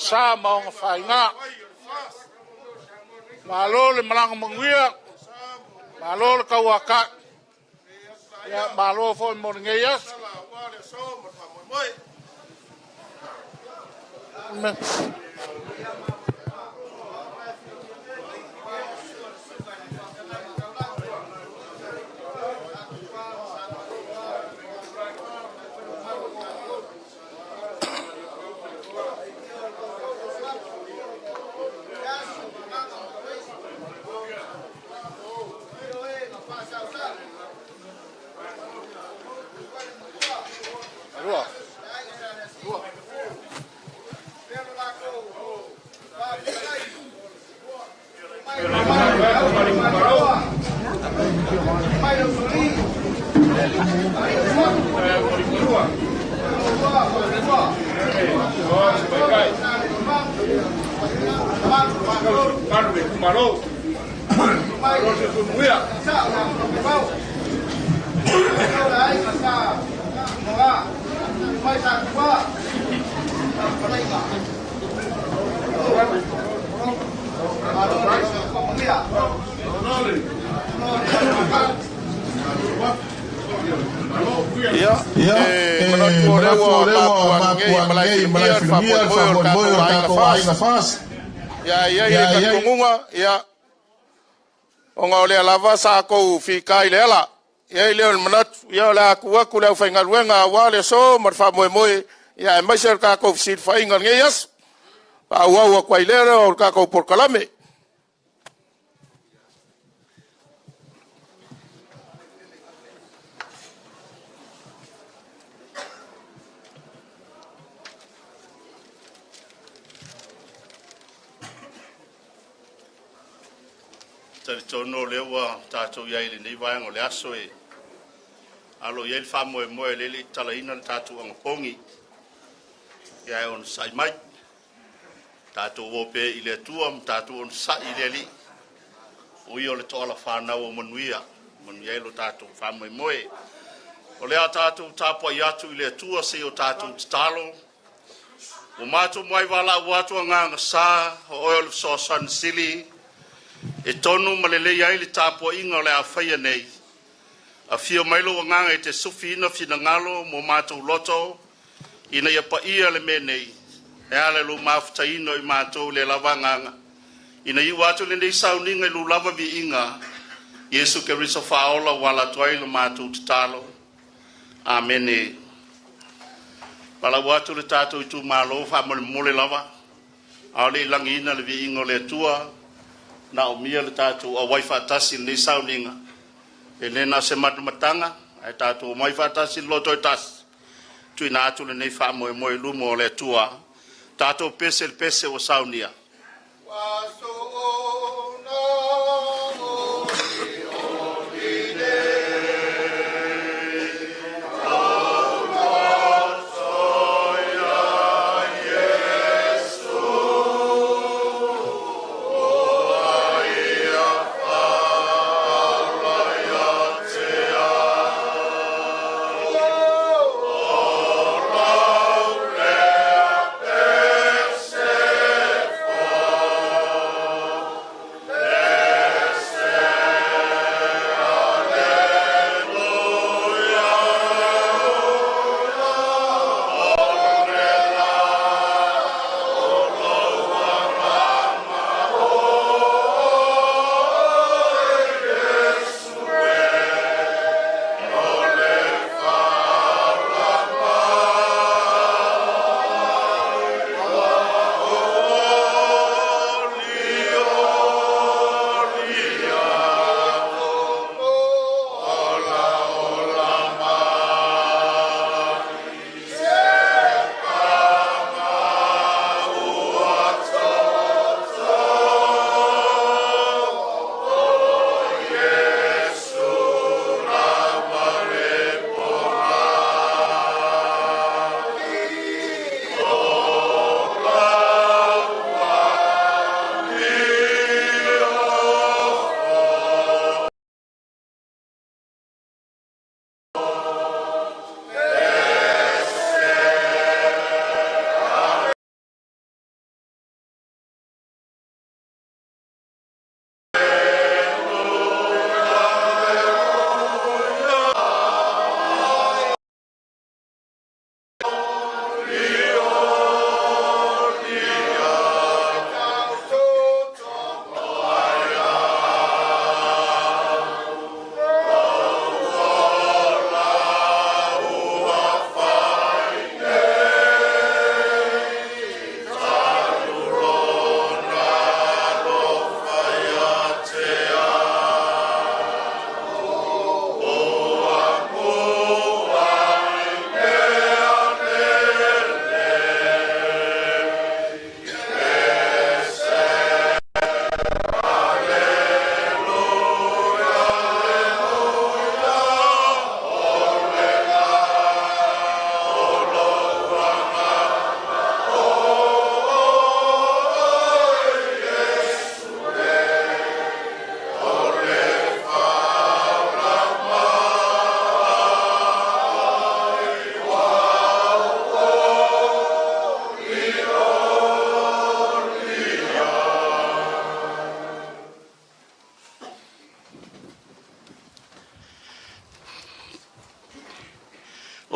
sa ma ona faiga. Malo le malaga manuia, malo le tauatai, ia malo foi mo lenei aso. Ia, Ia, e e manatu o lea manatu o ua lea ua mapu atu nei mapu i atu nei i Malaefilimia le Malaefilimia le faamoemoe o le faamoemoe tatou o le Aiga tatou FAST. Aiga FAST. Ia, e i ai le Ia i ai talitonuga, ia, ona o lea lava sa tou fita i le ala. E i ai lea o le manatu, ia o le a tuu atu le aufaigaluega aua le aso ma le faamoemoe, ia aemaise o le tatou fesilafaiga i lenei aso. Faaauau atu ai lea o le tatou polokalame. Talitonu o lea ua tatou i ai i lenei vaega o le aso e alo i ai le faamoemoe, lea e le i tatalaina le tatou anapogi. Ia ae onosai mai, tatou o pea i le Atua ma tatou onosai i le Alii, o Ia o le toala fanau o manuia, e manuia ai lo tatou faamoemoe. O le a tatou tapuai atu i le Atua se i o tatou tatalo. Ua matou muai valaau atu Agaga Sa, o Oe o le fesoasoani sili e tonu ma lelei ai le tapuaiga o le a faia nei. Afio mai lou Agaga e te sufiina finagalo ma o matou loto, ina ia paia le mea nei, e ala i lou mafutaina o i matou i le lava Agaga, ina ia iu atu lenei sauniga i lu lava viiga, Iesu Keriso Faaola ua ala atu ai la matou tatalo. Amene. Valaau atu le tatou itumalo faamolemole lava, a o le i lagiina le viiga o le Atua, na umia le tatou auai faatasi i lenei sauniga. E le na o se matamataga, ae tatou omai faatasi i le loto e tasi, tuuina atu lenei faamoemoe i luma o le Atua. Tatou pese i le pese ua saunia.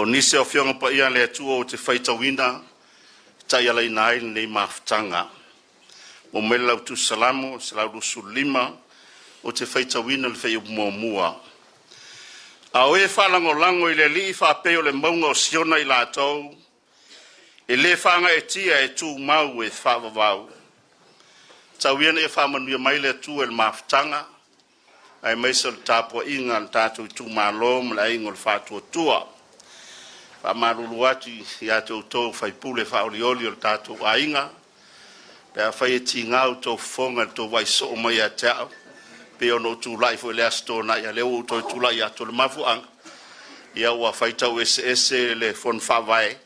nisi o Afioga Paia a le Atua ou te faitauina e taialaina ai lenei mafutaga. Mo mai le lau Tusi Salamo 125, ou te faitauina le fuaiupu muamua. A o e faalagolago i le Alii faapei o le mauga o Siona i latou, e le faagaeetia e tumau e faavavau. Tau ia ina ia faamanuia mai le Atua i le mafutaga aemaise o le tapuaiga a le tatou itumalo ma le Aiga o le Faatuatua. E faamalulu atu ia te outou o faipule faaolioli o le tatou aiga, pe afai e tiga outou fofoga i le tou vaai soo mai ia te au, pei ona ou tulai foi i le Aso Toonai, a o lea ua ou toe tulai atu. O le mafuaaga, ia ua faitau eseese le Fono Faavae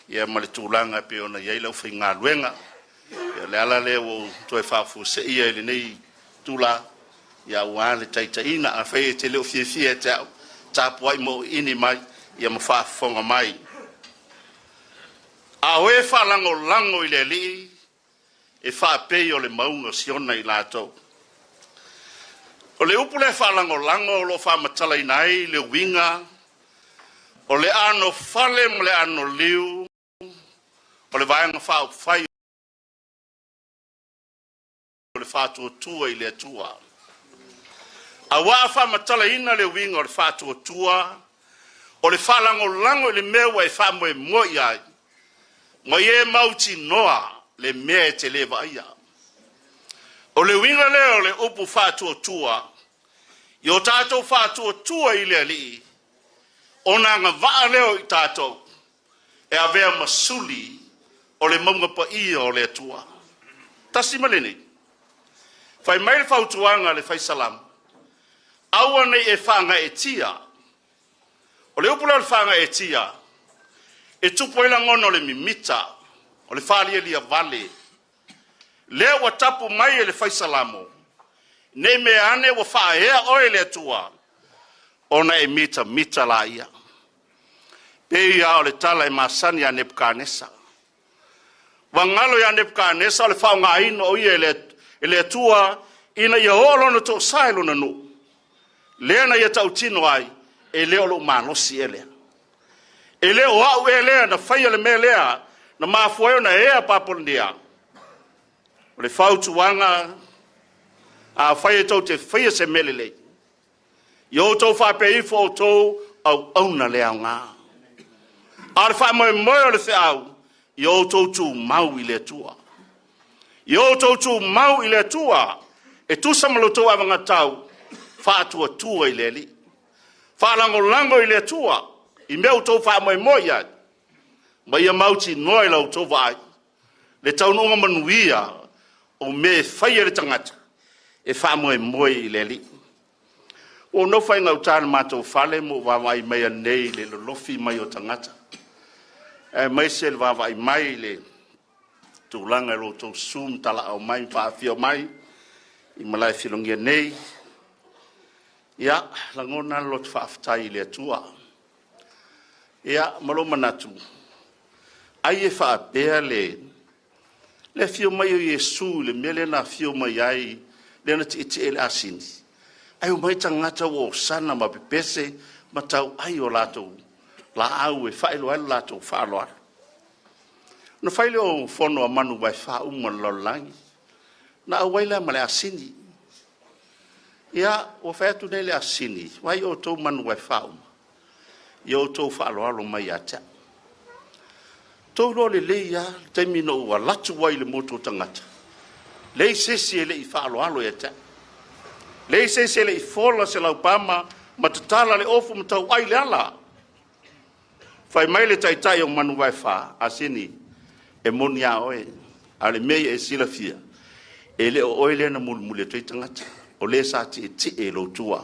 ia ma le tulaga e pei ona i ai le aufaigaluega. Ia o le ala lea ua ou toe faafuaseia i lenei itula aua le taitaiina. Afai e te le o fiafia ia te au, tapuai ma ou iini mai ia ma faafofoga mai. A o e faalagolago i le Alii, e faapei o le mauga o Siona i latou. O le upu lea faalagolago o lo o faamatalaina ai le uiga o le anofale ma le anoliu o le Vaega Faaupufai o le Faatuatua i le Atua. Aua a faamatalaina le uiga o le faatuatua, o le faalagolago i le mea ua e faamoemoe i ai, ma ia e mautinoa le mea e te le vaaia. O le uiga lea o le upu faatuatua, ia o tatou faatuatua i le Alii, ona agavaa lea o i tatou e avea ma suli o le mauga paia o le Atua. Tasi ma lenei. Fai mai le fautuaga a le Fai Salamo, aua ne i e faagaeetia. O le upu lea o le faagaeetia, e tupu ai lagona o le mimita, o le faalialia vale. Lea ua tapu mai e le Fai Salamo, ne i mea ane ua faaea oe e le Atua, ona e mitamita laia. Pei lava o le tala e masani ia Nepukanesa. Ua galo ia Nepukanesa o le faaaogaina o ia e le Atua ina ia oo lona toosa i lona nuu. Lea na ia tautino ai, e le o lou malosi ea lea. E le o au ea lea na faia le mea lea na mafua ai ona ea Papolonia. O le fautuaga, afai e tou te faia se mea lelei, Ia outou faapea ifo outou auauna le aoga. A o le faamoemoe o le feau, ia outou tumau i le Atua. Ia outou tumau i le Atua, e tusa ma lo outou avagatau, faatuatua i le Alii. Faalagolago i le Atua, i mea outou faamoemoe i ai, ma ia mautinoa i la outou vaai, le taunuuga manuia o mea e fai e le tagata, e faamoemoe i le Alii. Ua ou nofo ai i gauta i le matou fale ma ou vaavaai mai ananei i le lolofi mai o tagata, aemaise le vaavaai mai i le tulaga i lo outou susu ma talaau mai ma faafio mai i Malaefilogia nei. Ia, lagona le loto faafetai i le Atua. Ia, ma lou manatu, ai e faapea le Le afio mai o Iesu i le mea lea na afio mai ai, lea na tietie i le asini, ae omai tagata ua osana ma pepese ma tauai o latou laau e faailoa ai lo latou faaaloalo. Ona fai lea o fono a manu vaefa uma o le lalolagi, na auai la ma le asini. Ia, ua fai atu nei le asini, vaai outou manu vaefa uma, ia outou faaaloalo mai ia te au. Tou iloa lelei lava le taimi na ou alu atu ai i le motu o tagata, leai se isi e le i faaaloalo ia te au. Leai se isi e le i fola se laupama ma tatala le ofu ma tauai le ala. Fai mai le taitai o Manuvaefa, Asini, e moni lava oe, a o le mea ia e silafia, e le o oe lea na mulimuli atu ai tagata, o le sa tietie i lou tua.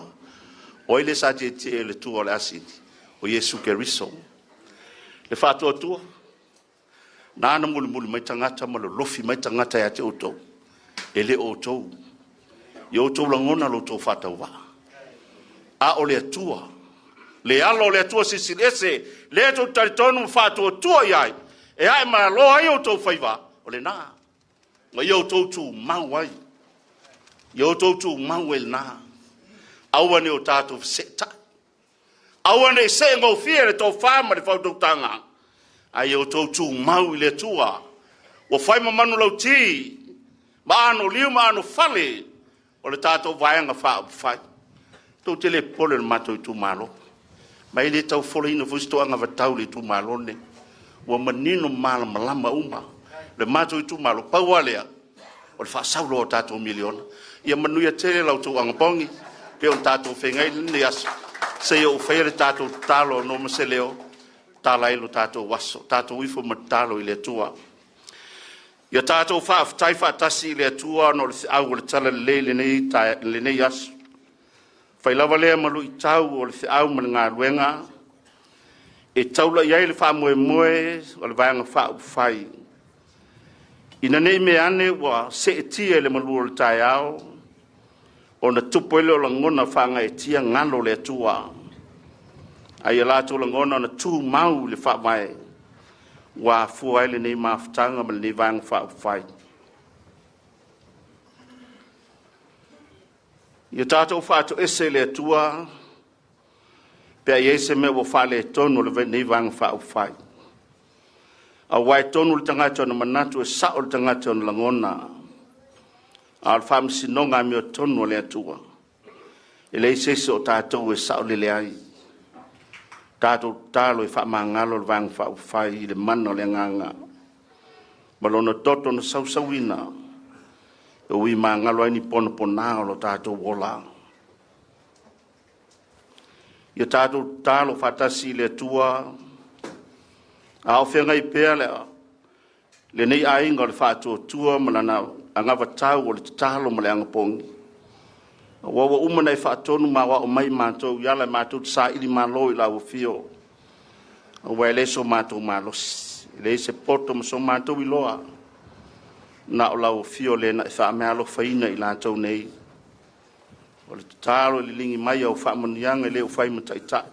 O ai le sa tietie i le tua o le asini? O Iesu Keriso. Le faatuatua, na na mulimuli mai tagata ma lolofi mai tagata ia te outou, e le o outou. Ia outou lagona lo outou faatauvaa. A o le Atua, le alo o le Atua Silisili Ese, lea tou te talitonu ma faatuatua i ai, e ae malo ai outou faiva, o lena. Ma ia outou tumau ai. Ia outou tumau ai lena. Aua ne i o tatou feseetai. Aua ne i see gofie le tofa ma le faautautaga, a ia outou tumau i le Atua, ua fai ma manulauti ma anoliu ma anofale o le tatou Vaega Faaupufai. Tou te le popole i le matou itumalo, ma e le tau folaina foi se toagavatau i le itumalo lenei. Ua manino ma malamalama uma le matou itumalo, pau lava lea o le faasau loa o tatou miliona. Ia manuia tele la outou agopogi pei ona tatou feagai i lenei aso, seia ou faia le tatou tatalo no ma se leo tala ai lo tatou aso. Tatou ifo ma tatalo i le Atua. Ia tatou faafetai faatasi i le Atua ona o le feau o le talalelei lenei, lenei aso. Fai lava lea ma luitau o le feau ma le galuega e taula i ai le faamoemoe o le Vaega Faaupufai, ina ne i meaane ua seetia i le malu o le taeao ona tupu ai lea o lagona faagaeetia galo le Atua, a ia latou lagona ona tumau i le faavae ua afua ai lenei mafutaga ma lenei Vaega Faaupufai. Ia tatou faatoese i le Atua pe a i ai se mea ua faaletonu o lenei Vaega Faaupufai, aua e tonu le tagata ona manatu, e sao le tagata ona lagona, a o le faamasinoga amiotonu a le Atua. E leai se isi o tatou e saolele ai. Tatou tatalo e faamagalo le Vaega Faaupufai i le mana o le Agaga ma lona toto na sausauina e ui magalo ai ni ponapona o lo tatou ola. Ia tatou tatalo faatasi i le Atua a o feagai pea lenei aiga o le Faatuatua ma lana anavatau o le tatalo ma le anapogi, aua ua uma ona e faatonu ma aoao mai matou i ala e matou te saili malo i lau afio, aua e le so matou malosi, e leai se poto ma so matou iloa, na o lau afio lea na e faameaalofaina i latou nei. O le tatalo i le ligi mai au faamanuiaga i le ua fai ma taitai,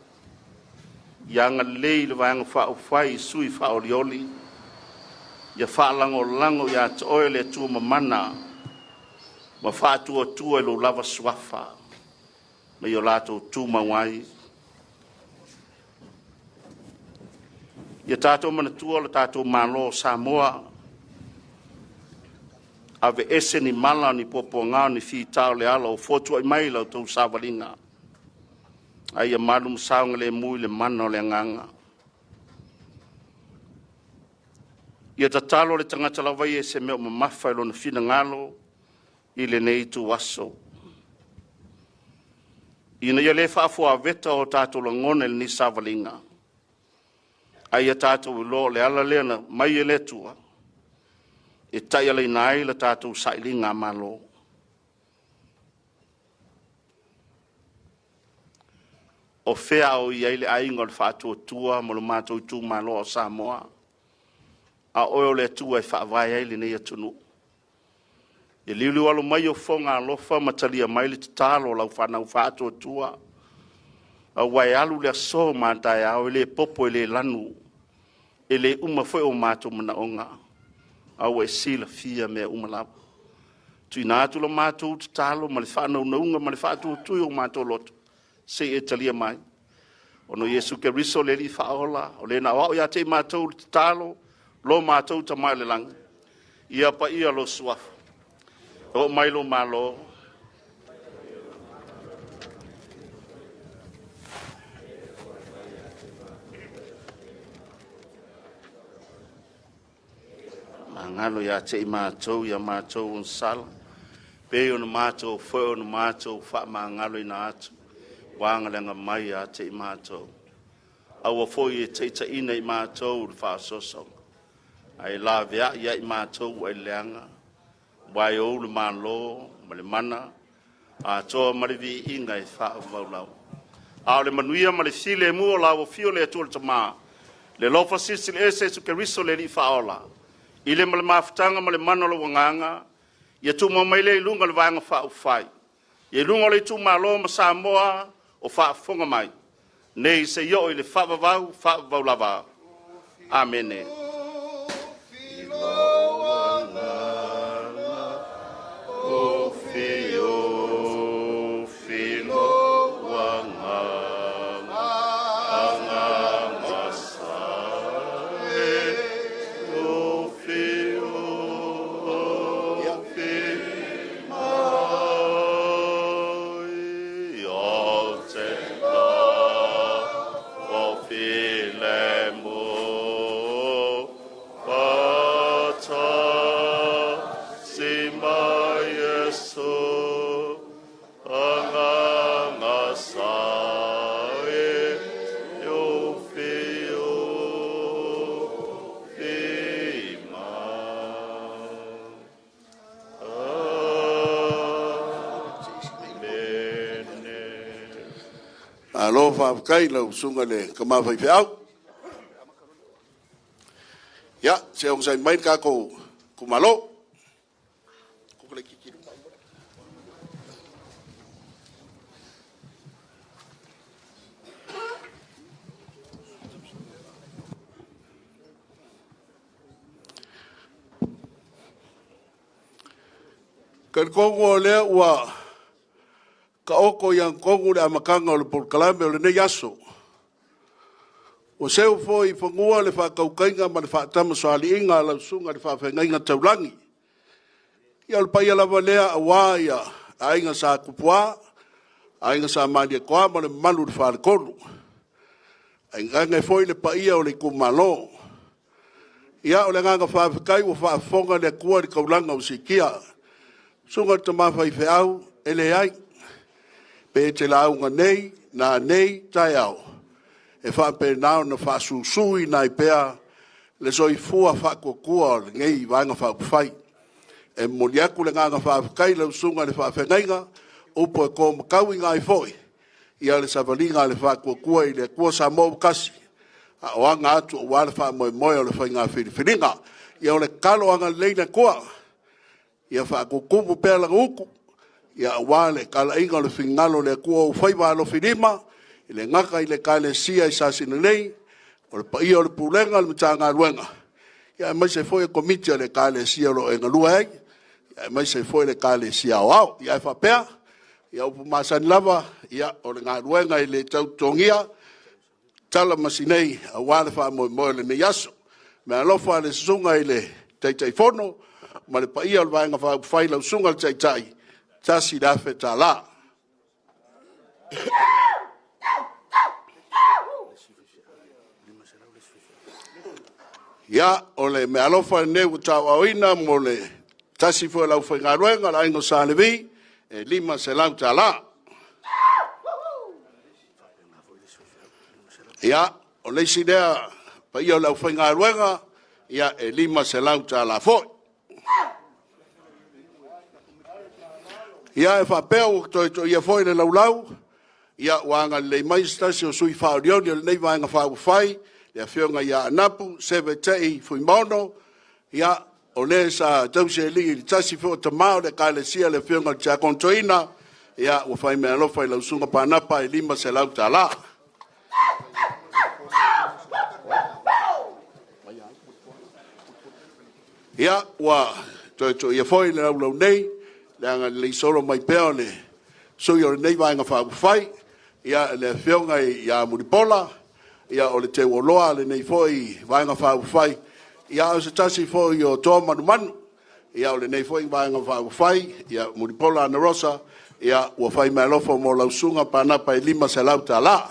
ia agalelei i le Vaega Faaupufai i sui faaolioli, ia faalagolago ia te oe le Atua mamana ma faatuatua i lou lava suafa ma ia o latou tumau ai. Ia tatou manatua lo tatou Malo o Samoa, aveese ni mala, ni puapuaga, ni fita o le ala o fotuai mai la outou savaliga, a ia malu ma saogalemu i le mana o le Agaga. Ia tatalo le tagata lava ia i se mea o mamafa i lona finagalo i lenei ituaso, ina ia le faafuaveta o tatou lagona i lenei savaliga, a ia tatou iloa o le ala lea na aumai e le Atua e taialaina ai la tatou sailiga malo. O fea a o i ai le aiga o le Faatuatua ma lo matou itumalo o Samoa, a oe o le Atua e faavae ai lenei atunuu. Ia liuliualo mai fofoga alofa ma talia mai le tatalo a lau fanau faatuatua, aua e alu le aso ma a taeao, e le popo e le lanu, e le uma foi o matou manaoga, a ua e silafia mea uma lava. Tuuina atu la matou tatalo ma le faanaunauga ma le faatuatua i o matou loto, se i e talia mai. Ona o Iesu Keriso le Alii Faaola, o le na aoao ia te i matou le tatalo, lo matou Tama i le lagi, ia paia lou suafa, oo mai lou malo, magalo ia te i matou ia matou onosala, pei ona matou foi ona matou faamagaloina atu, ua agaleaga mai ia te i matou. Aua foi e taitaiina i matou i le faasoasoaga, ae laveai ia i matou ai le leaga, aua e ou le malo ma le mana, atoa ma le viiga e faavavau lava. A o le manuia ma le filemu o lau afio le Atua le Tama, le alofa silisili ese Iesu Keriso le Alii Faaola, i le ma le mafutaga ma le mana o lou Agaga, ia tumau mai lea i luga o le Vaega Faaupufai, ia i luga o le itumalo ma Samoa o faafofoga mai, nei seia oo i le faavavau, faavavau lava. Amene. O fio filo agaga. Malo faafetai i lau susuga i le tama faifeau. Ia, se i onosai mai le tatou itumalo. Talitonu o lea ua taoto i agatonu le amataga o le polokalame o lenei aso. Ua seu foi i fanua le faatautaiga ma le faatamasoaliiga a lau susuga i le faafeagaiga taulagi. Ia o le paia lava lea aua Aiga Sa Tupua, Aiga Sa Malietoa ma le mamalu i le Faletolu, ae tainane foi le paia o le itumalo. Ia, o le agaga faafetai ua faafofoga le Atua i le taulaga ua siitia. Susuga i le tama faifeau, e leai, pe e te lauga nei, nanei, taeao, e faapena ona faasusuina ai pea le soifua faatuatua o lenei Vaega Faaupufai. E momoli atu le agaga faafetai i lau susuga i le faafeagaiga, upu e to matauina ai foi le savaliga a le Faatuatua i le Atua Samoa ua tasi, a o aga atu aua le faamoemoe o le faiga filifiliga. Ia o le tatalo, agalelei le Atua ia faatutumu pea lana utu aua le talaiina o le finagalo o le Atua o ou faiva alofilima, e le gata i le Ekalesia i Sasina nei, o le paia o le Pulega o le Matagaluega, aemaise foi o Komiti a le Ekalesia o lo o e galue ai, aemaise ai foi le Ekalesia Aoao. Ae faapea, ia o upu masani lava, ia o le galuega e le tau totogia, tala ma sinei aua le faamoemoe o lenei aso. Meaalofa i le susuga i le Taitaifono ma le paia o le Vaega Faaupufai, lau Susuga i le Taitai, $1,000. Ia, o le meaalofa lenei ua tauaaoina mo le tasi foi o le aufaigaluega a le Aiga Sa Levi, e $500. Ia, o le isi lea paia o le aufaigaluega, ia e $500 foi. Ia, e faapea ua toe toia foi le laulau, ia ua agalelei mai se tasi o sui faaolioli o lenei Vaega Faaupufai, le Afioga ia Anapu Seve Fuimaono, ia, o le sa tausi alii i le tasi foi o tama o le Ekalesia, le Afioga i le Tiakono Toeaina, ia ua fai meaalofa i lau Susuga Panapa e $500. Ia, ua toe toia foi le laulau nei, le agalelei solo mai pea o le sui o lenei Vaega Faaupufai, ia, le Afioga ia Mulipola, ia o le teuoloa a lenei foi Vaega Faaupufai, ia a o se tasi foi o toa manumanu, ia o lenei foi Vaega Faaupufai, ia Mulipola Anarosa, ia ua fai meaalofa mo lau Susuga Panapa e $500.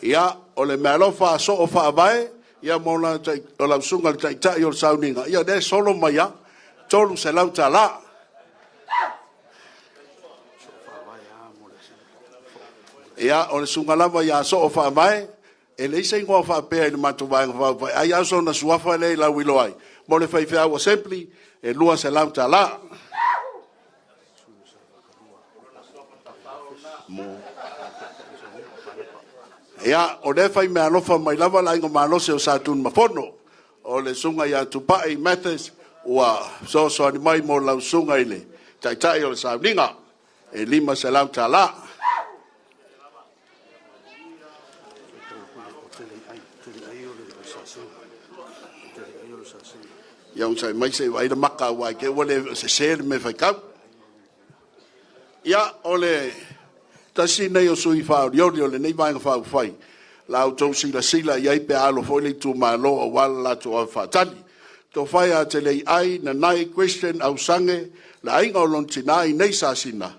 Ia, o le meaalofa a Soo Faavae, ia mo lau susuga i le Taitai o le Sauniga, ia lea e solo mai lava, $300. Ia, o le susuga lava ia Soo Faavae, e leai se igoa faapea i le matou Vaega Faaupufai, ai lava o sona suafa lea e lauiloa ai, mo le faifeau assembly e $200. Ia, o lea e fai meaalofa mai lava le Aiga Malosi o Sa Tunumafono, o le susuga ia Tupai Mathis ua fesoasoani mai mo lau susuga i le Taitai o le Sauniga, e $500. Ia onosai mai se i vaai le maka aua i te i ua le sese le mea e faitau. Ia, o le tasi lenei o sui faaolioli o lenei Vaega Faaupufai, la outou silasila i ai pe a alo foi le itumalo aua le latou avafaatali. Tofa ia Teleiai Nanai Christian Ausage, le aiga o lona tina i inei i Sasina,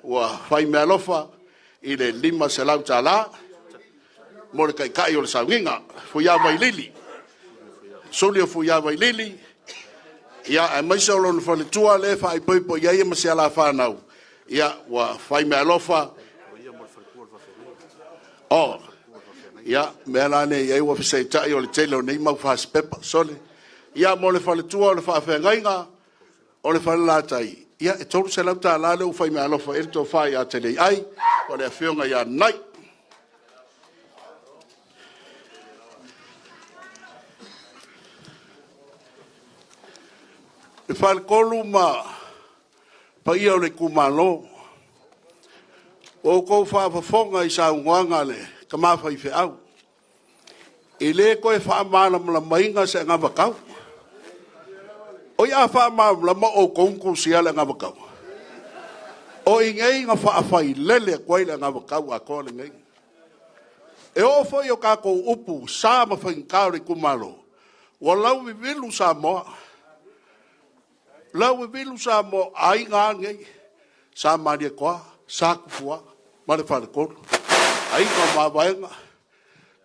ua fai meaalofa i le $500 mo le Taitai o le Sauniga, Fuiava i Lili, Suli o Fuiava i Lili, ia aemaise o lona faletua lea e faaipoipo i ai ma si ala fanau, ia ua fai meaalofa. Oh, ia, mea la lea e i ai ua fesetai o le tele o nei mau fasipepa, sole. Ia mo le faletua o le faafeagaiga o le Falelatai, ia e $300 lea ua fai meaalofa i ai le tofa ia Teleiai o le afioga ia Nai. Le faletolu ma paia o le itumalo, ua outou faafofoga i saunoaga a le tama faifeau, e le toe faamalamalamaina se anavatau. Oi a faamalamalama o outou na tusia le anavatau? O i inei na faafailele atu ai le anavatau atoa lenei. E oo foi i o tatou upu sa ma faigata o le itumalo, ua lauvivilu Samoa, lauvivilu Samoa, o aiga lava nei, Sa Malietoa, Sa Tupua ma le Faletolu, Aiga o Mavaega,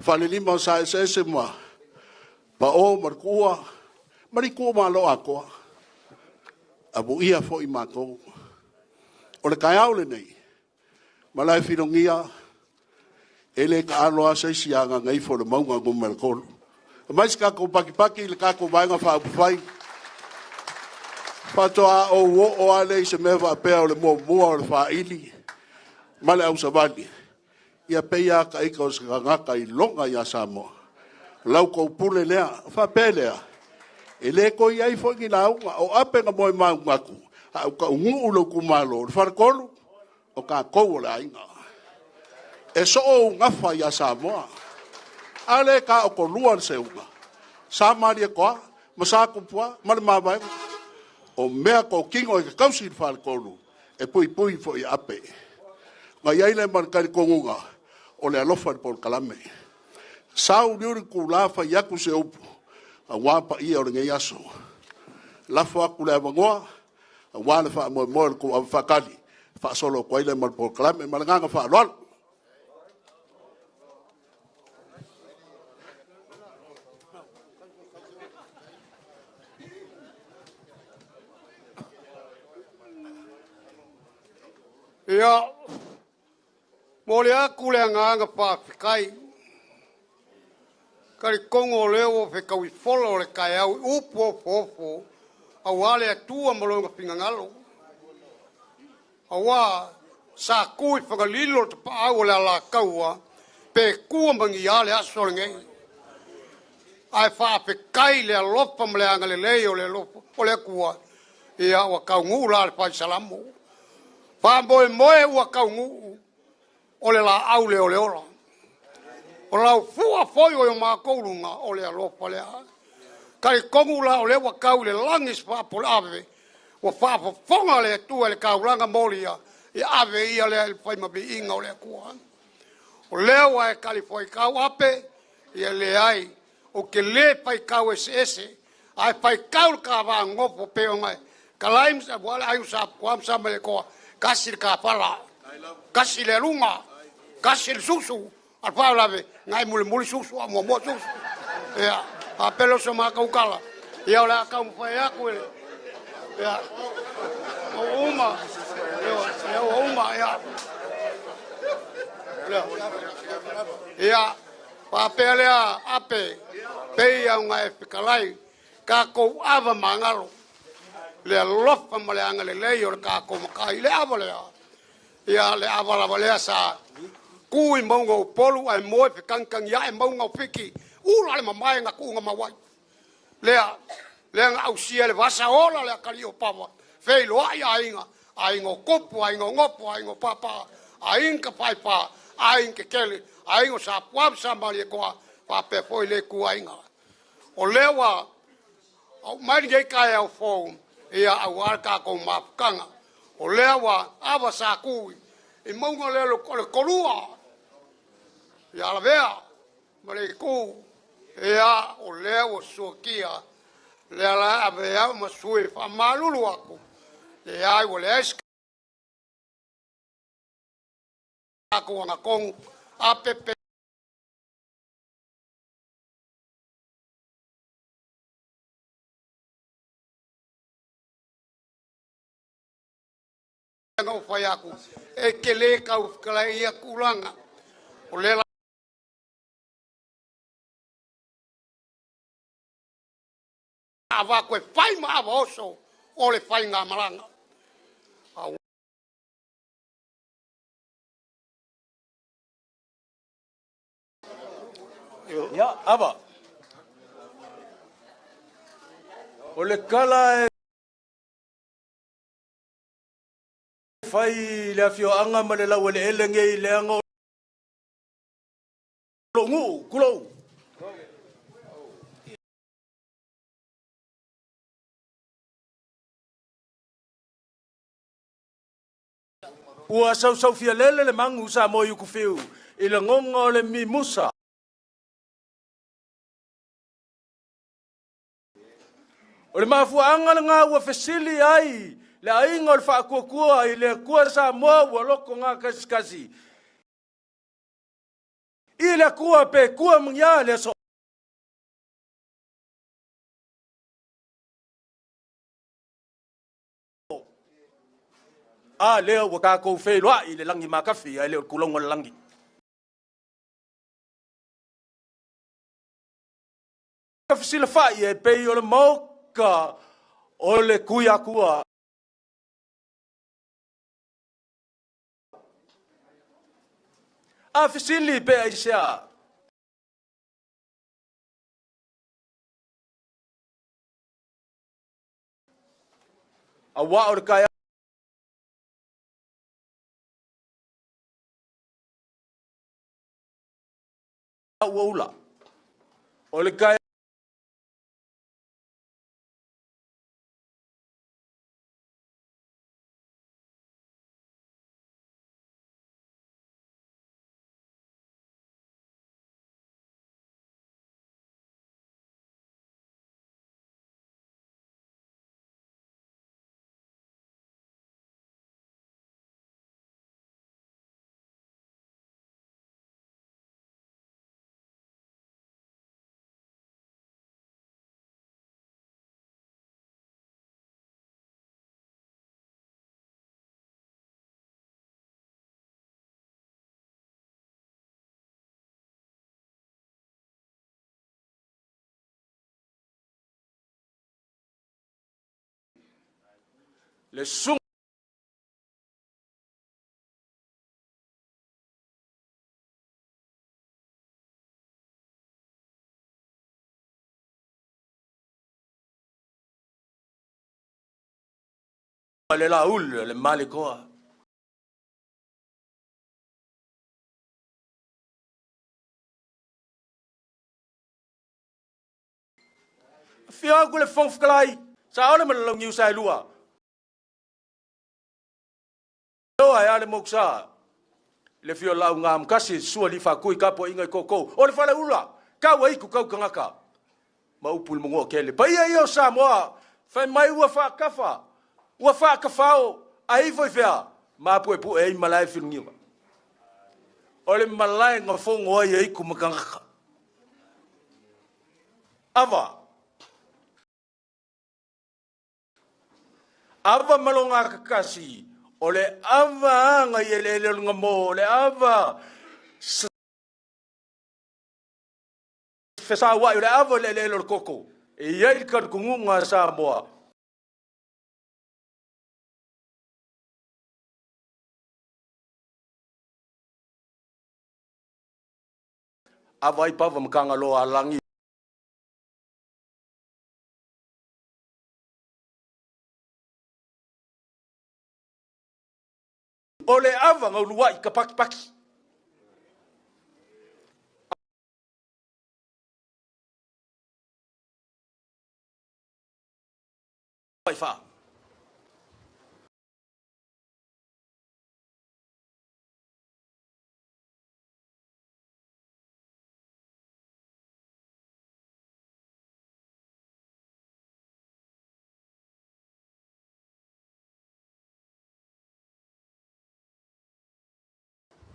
Falelima o Sa Eseese ma Pao ma le Tuua ma le itumalo atoa. Amuia foi matou. O le taeao lenei, Malaefilogia e le taalo lava se isi ia Gagaifomauga 3. Aumai se tatou patipati i le tatou Vaega Faaupufai, faatoa ou oo lava lea i se mea faapea o le muamua o le faili ma le ausavali, ia pei lava ita o se tagata iloga ia Samoa. O la outou pule lea. Ona faapea lea, e le toe i ai foi ni lauga, o Ape na moemaunu atu, a ou taunuu i lou itumalo, o le Faletolu, o tatou o le aiga. E soo ou gafa ia Samoa. A lea e taotolua le seuga, Sa Malietoa ma Sa Tupua ma le Mavaega. O mea totino e te tausi le Faletolu, e puipui foi i ape. Ona i ai lea ma le talitonuga, o le alofa i le polokalame. Sau liuli itula fai atu se upu aua paia o lenei aso. Lafo atu le avanoa aua le faamoemoe o le tou avafaatali, faasolo atu ai lea ma le polokalame. Ma le agaga faaaloalo. Ia, momoli atu le agaga faafetai. Talitonu o lea ua fetaui fola o le taeao i upu ofoofo aua le Atua ma lona finagalo. Aua sa tu i Fagalilo le tapaau o le Alataua, pe tua ma ni a le aso lenei. Ae faafetai i le alofa ma le agalelei o le alofa o le Atua, ia ua taunuu la le fai Salamo. Faamoemoe ua taunuu, o le laau lea o le ola. O lau fua foi o matou luga, o le alofa lea. Talitonu la o lea ua tau i le lagi se faapolava, ua faafofoga le Atua i le taulaga molia, ia ave ia lea i le fai ma viiga o le Atua. O lea ua e talifuaitau Ape, ia leai, ou te le faitau eseese, ae faitau le ta vaanonofo pei ona e talai ma le aiga Sa Tupua ma Sa Malietoa, tasi le tafala, tasi le aluga, tasi le susu, a le faalavelave na e mulimuli susu a muamua susu. Ia, faapea lea o se matou tala, ia o le a taumafai atu e ia, ua uma, ia ua uma, ia. Ia, faapea lea Ape, pei ona e fetalai, tatou ava magalo, le alofa ma le agalelei o le tatou Matai, le ava lea, ia le ava lava lea sa tu i mauga o Upolu ae moe fetagitagi ae mauga o Fiti, ula le mamae na tuuga mau ai. Lea, lea na ausia e le vasa ola le atalii o Papa, feiloai aiga, aiga o Tupu, aiga o Nofo, aiga o Papa, aiga Tafaifa, aiga Tetele, aiga o Sapua ma Samalietoa, faapea foi le ituaiga. O lea ua aumai lenei taeao fou, ia aua le tatou mafutaga. O lea ua ava sa tu i mauga lea o le Tolua, ia Lavea ma le itu, ia o lea ua suakia, lea la ave au ma sui faamalulu atu, leai ua leai se tatou agatonu, ape pe na ou fai atu, e te le tau fetalai ia tulaga, o lea Avatu e fai ma ava oso o le faigamalaga. Ia, ava. O le kala e fai i le afioaga ma le laueleele nei leaga o lou nuu, tulou. Ua sausaufialele le magu sa moe i Ukufiu i lagoga o le mimusa. O le mafuaaga lena ua fesili ai le aiga o le Faatuatua i le Atua Samoa ua loto gakasikasi i le Atua pe tua ma ni a le aso. A lea ua tatou feiloai i le lagi makafi ae le o le tulaga o le lagi. Fesilafai e pei o le maoka o le Tuiatua. A fesili pe aisea? Aua o le taeao ua ula, o le taeao le susuga le Laulu le Malikoa. Afio atu le Fofoga Fetalai, Saole ma le Launiu Saelua. Oa e a le mokusa. Le fio lau ngā mkasi, sua li whakui kapo inga i koko. O le whale ula, kau ai ku kau kangaka. Ma upu le mongoa kele. Paia ia o Samoa, whai mai ua whaakafa, ua whaakawhao, a ifo i whea, ma pue pu e i malae whilungiwa. O le malae ngā fongo ai e iku makangaka. Ava. Ava ma lo gakakasi, o le ava aga i eleele o le gamo, o le ava fesauai, o le ava o le eleele o le koko. E i ai le talitonuga a Samoa. Ava ai pava ma Kangaloa a lagi. O le ava na uluai ka pakipaki. Ai wha.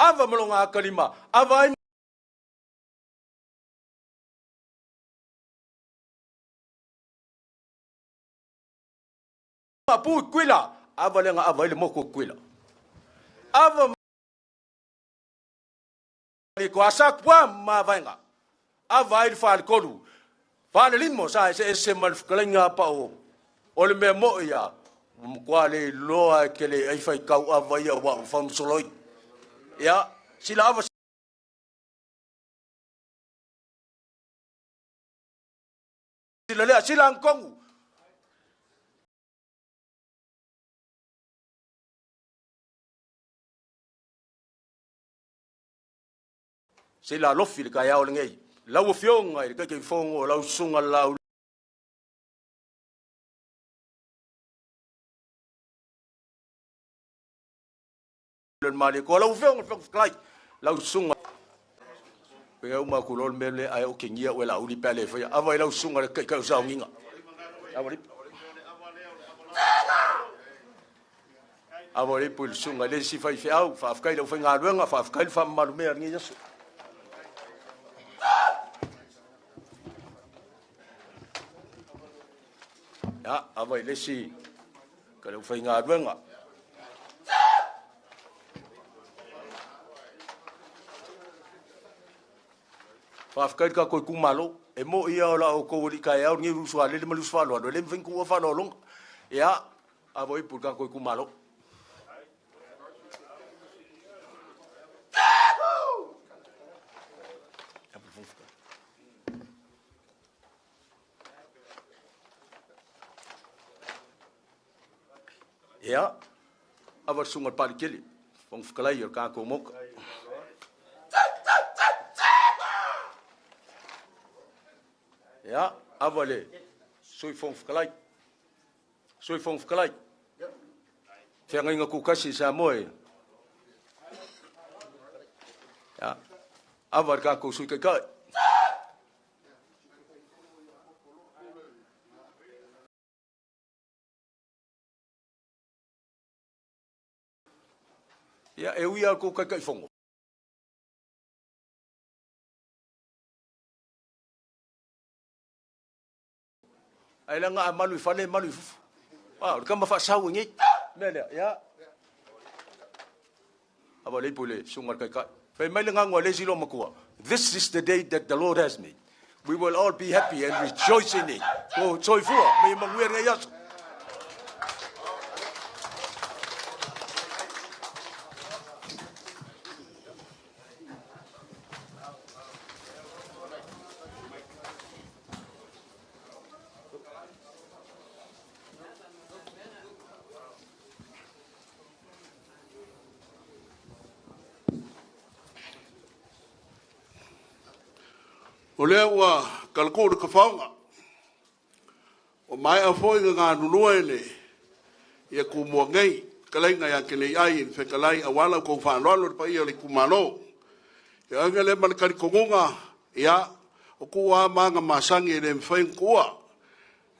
Ava ma lona akalima, ava ai ma pu i Kuila, ava lea na ava ai le moku o Kuila. Ava ma ko asa kua ma vaenga. Ava ai le faletolu. Falelima sa eseese ma le fetalaiga a Pao. O le mea mo'i a, ua matua le iloa e te le ai faitau ava ia ua ou faamusoloi. Ia, sila ava sila lea, sila agotonu. Sila alofi le taeao lenei. Lau Afioga i le Taitaifono, lau Susuga Lau le Malietoa, lau Afioga i le Fofoga Fetalai, lau Susuga pe uma atu loa le mea lea ae otegia oe Laauli pe a le faia. Ava i lau Susuga i le Taitai o Sauniga. Ava i Ava i le ipu i le Susuga i le isi faifeau, faafetai i le aufaigaluega, faafetai le faamamalu mea i lenei aso. Ya, ava i le isi ka le aufaigaluega. Faafetai i le tatou itumalo. E mo'i ia o la outou alii taeao lenei uso alele ma le uso faaaloalo, e le mafai ona tuua faaaloaloga. Ia, ava ipu i le tatou itumalo. Ia, ava le susuga i le Palikele, Fofoga Fetalai o le tatou Maota. Ia, ava le Sui Fofoga Fetalai. Sui Fofoga Fetalai. Feagaiga tutasi i Samoa e. Ia, ava le tatou Sui Taitai. Ia, e ui lava i le tou Taitaifono, ae leaga a malu i fale e malu i fafo. A, o le tama faasau e nei. Mea lea, ia. Ava le ipu i le susuga i le Taitai. Fai mai le gagu a le isi loomatua, This is the day that the Lord has made. We will all be happy and rejoice in it. Ko soifua, me manuia lenei aso. O lea ua talatuu le tafaoga, ua maea foi ona galulue le ia Tumua nei, fetalaiga ia Teleiai le fetalai aua la outou faaaloalo le paia o le itumalo. Ia oe lea ma le talitonuga, ia, o tuua lava ma aga masani e le mafai ona tuua.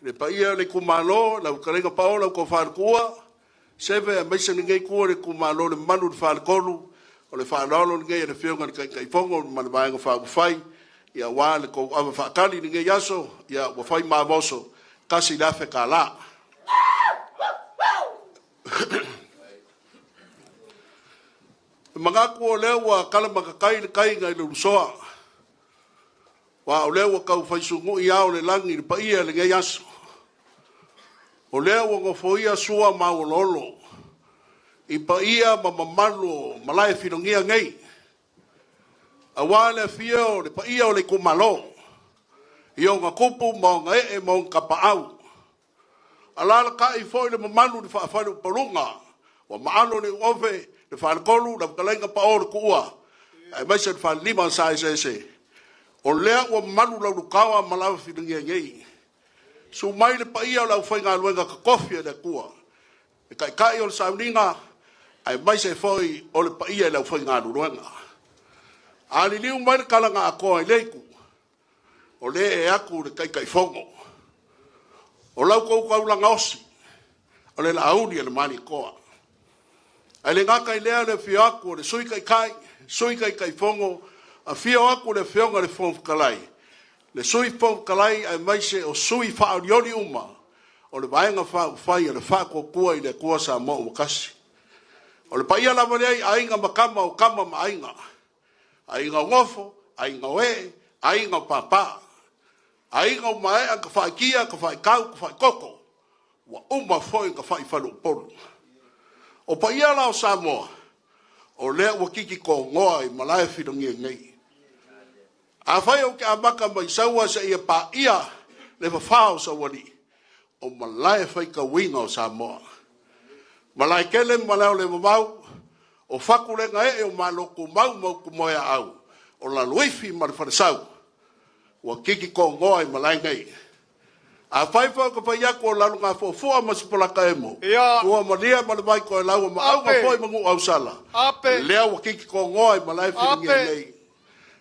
Le paia o le itumalo, lau fetalaiga Paola, tou faletua, Seve aemaise lenei itu o le itumalo, le mamalu i le faletolu, o le faaaloalo lenei a le Afioga i le Taitaifono ma le Vaega Faaupufai, ia aua le tou ava faatali i lenei aso, ia ua fai mavoso, $1,000. E manatu o lea ua talamatatai le tai nai le Ulusoa, aua o lea ua tau fai sunui ao o le lagi i le paia i lenei aso. O lea ua nofoia sua ma auoloolo i paia ma mamalu o malae filogia nei, aua le afio o le paia o le itumalo i ona tupu ma ona ee ma ona tapaau. Alaalatai foi le mamalu i le faafaleupaluga ua maalo le uove, le faletolu, lau fetalaiga Pao le Tuua, aemaise le falelima sa eseese. O lea ua malu laulutaoa ma lava filigia nei. Susu mai le paia o le aufaigaluega totofi a le Atua, le taitai o le sauniga, aemaise foi o le paia i le aufaigaluega. A liliu mai le tala na atoa i le itu, o lea e atu le Taitaifono, o lau tou taulaga osi, o le Laauli a le Malietoa. Ae le gata i lea le afio atu o le Sui Taitai, Sui Taitaifono, afio atu le Afioga i le Fofoga Fetalai, le Sui Fofoga Fetalai aemaise o sui faaolioli uma o le Vaega Faaupufai o le Faatuatua i le Atua Samoa ua Tasi. O le paia lava lea i Aiga ma Tama o Tama ma Aiga, Aiga o Nofo, Aiga o Ee, Aiga o Papa. Aiga ua maea ona tafaitia, tafaitau, tafaitoto, ua uma foi ona tafaifaleupolu. O paia la o Samoa, o lea ua titi togoa i malae filagia nei. Afai ou te amata mai Saua seia paia le fafa o Saualii, o malae faitauina o Samoa. Malae tele ma malae o le vavau, o fatu le gaee o Malo tumau ma utumoeaau, o Laloifi ma le Falesau, ua titi togoa i malae nei. Afai foi ou te fai atu o Lalogafuafua ma Sipolata emo, Ia. tua malia ma le vai toelaua ma auga Ape. foi ma Nuuausala, Ape. lea ua titi togoa i malae filagia Ape. nei.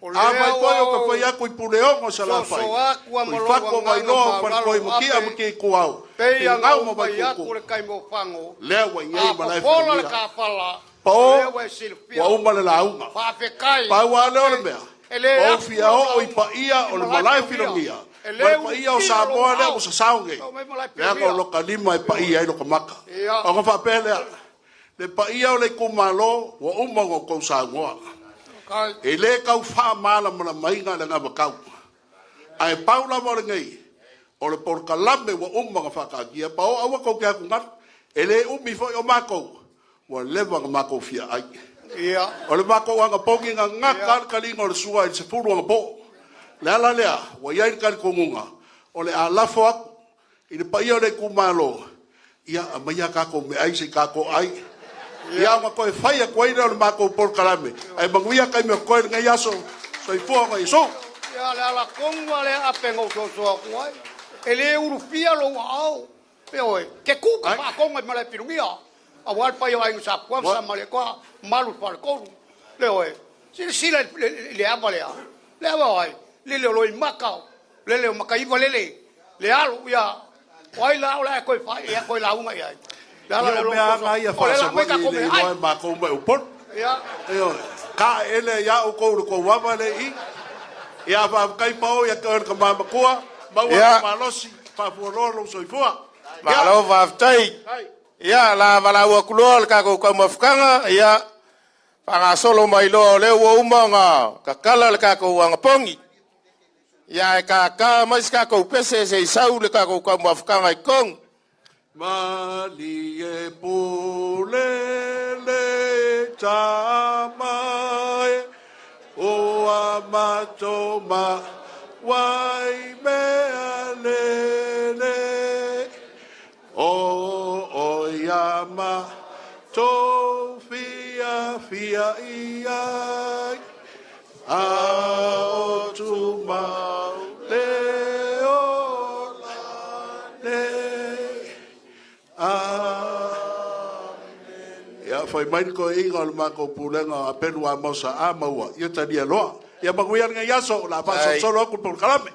O lea Afai foi ou te ua fai atu i Puleogo Salafai, soso atu a ma i lou Fatu o agaga Vailoa, o maualalo, Faletoi Matia Ape. ma Tikuau, Pei ona Finau ma ou fai atu Vaikuku, le taimi o fago. lea ua i ai A malae fofola le filagia. kafala, Pao, lea ua e silafia. ua uma le lauga. Faafetai. Pau lava lea o le mea, E le ua ou afu fia lau oo i lauga paia o le malae filagia, E ma le le paia o ulufia Samoa lou lea ao. ua sasao nei. Tau mai malae Leaga filagia. o loka lima e paia ai loka maka. Ia. Ona faapea lea, le paia o le itumalo ua uma ona outou saunoa. Kai. E le tau faamalamalamaina le gamakau. Ae pau lava o lenei, o le polokalame ua uma ona faataatia, pa o aua tou te atugalu. E le umi foi o matou, ua leva ona matou fiaai. Ia. O le matou agapogi gagata le taliga o le sua i le 10 agapo. Le ala lea, ua i ai le talitonuga, o le a lafo atu i le paia o le itumalo, ia aumaia tatou meaai se i tatou ai. Ia ona toe fai atu ai lea o le matou polokalame. Ae manuia taimi o totoe lenei aso, soifua ma Iesu. Ia, le ala tonu lava lea Ape na ou soso atu ai. E le ulufia lou aao. Ioe, te kuka Ai. faatoga i malae pilugia. Aua le paia o Aiga Sa Pua ma Samalekoa, malu i le faletolu. Ioe, silasila i le ava lea. Le ava o ai? Lele o Loimata, lele o Mataiva lele, le alo, ia, o ai la o le a toe fai, ia toe lauga i ai. Le ala Ia lea o o lou mea soso. aga ia O lea la aumai faasavaii tatou e le meaai. iloa e matou mai Upolu. Ia. Ioe, taeele ia outou i le tou ava lea i i. Ia faafetai pao ia te oe le tama matua, maua Ia. le malosi, faafualoa lou soifua. Ia. Malo faafetai. Ia, la valaau atu loa le tatou taumafataga, ia, faagasolo mai loa o lea ua uma ona tatala le tatou agapogi. Ia, ae kākā mai se tatou pese se i sau le tatou taumafataga i totonu. Malie pule le tama e o a mato ma wai mea lele o o ia ma tō fia fia i ai a o tu mau le o la le. Amen. Ia, fai mai le toeaiga o le matou pulega o Apelu Amosa a maua, ia talia loa. Ia manuia lenei aso, o le a faasolosolo atu le polokalame.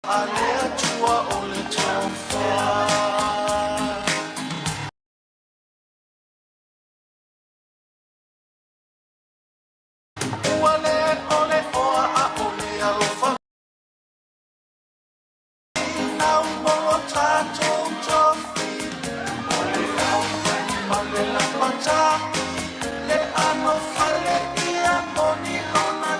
A le Atua o le tofa. Ua le ole oa a o le alofa nau mo lo tatou tofi. O le au fai ma le lapata le ano fale ia moni lona.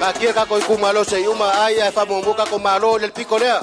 Taatia tatou itumalo se i uma ai ae faamuamua tatou Malo i le pito lea.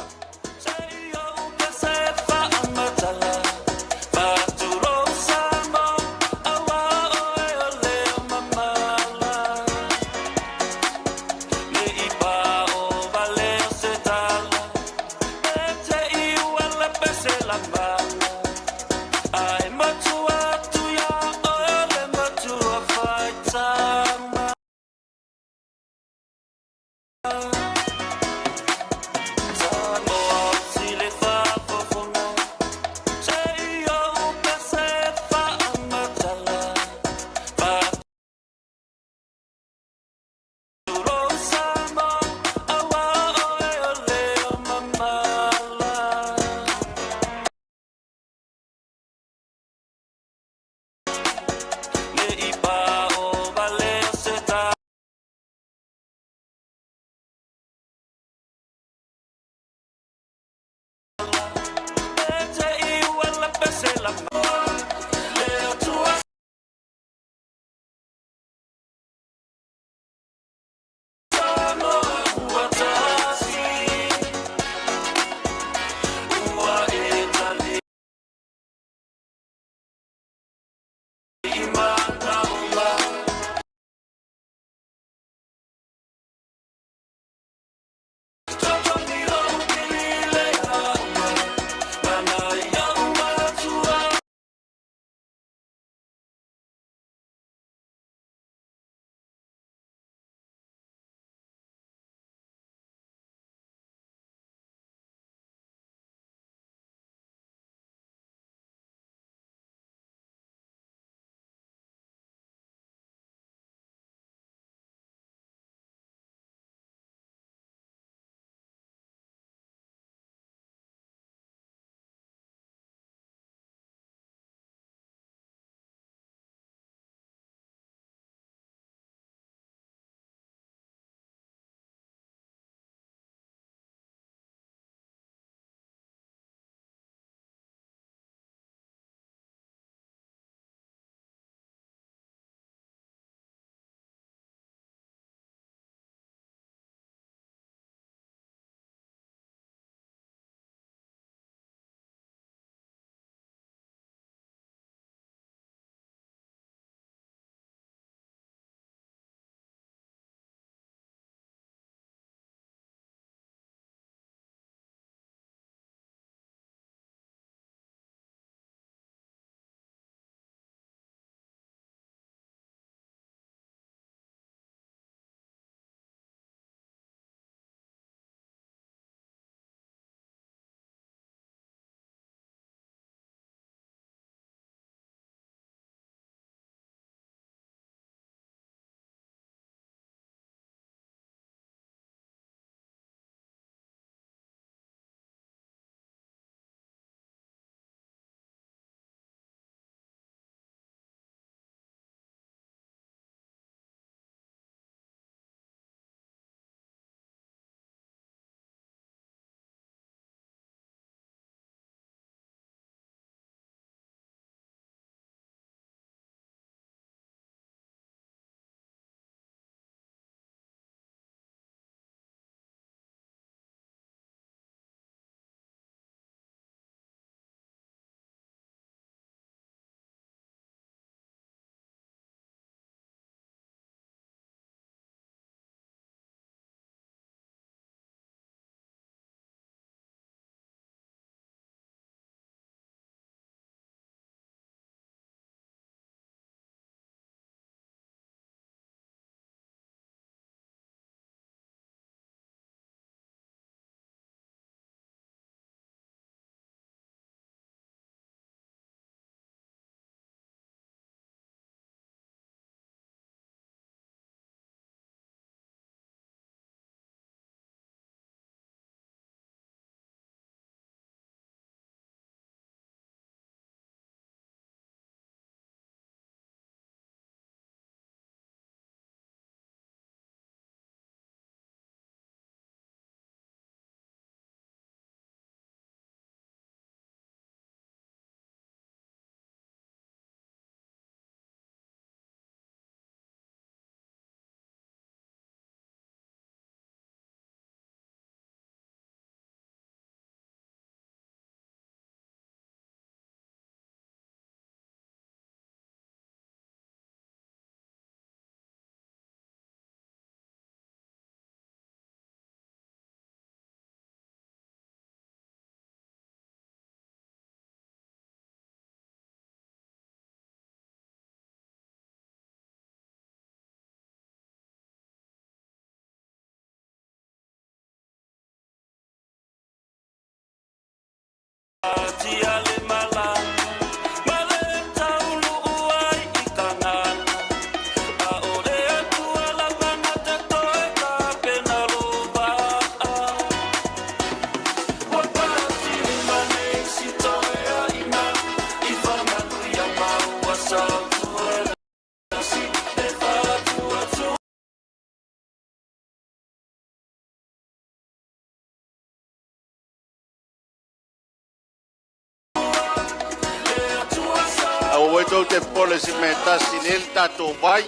tou te popole i se mea e tasi, e lelei le tatou vai.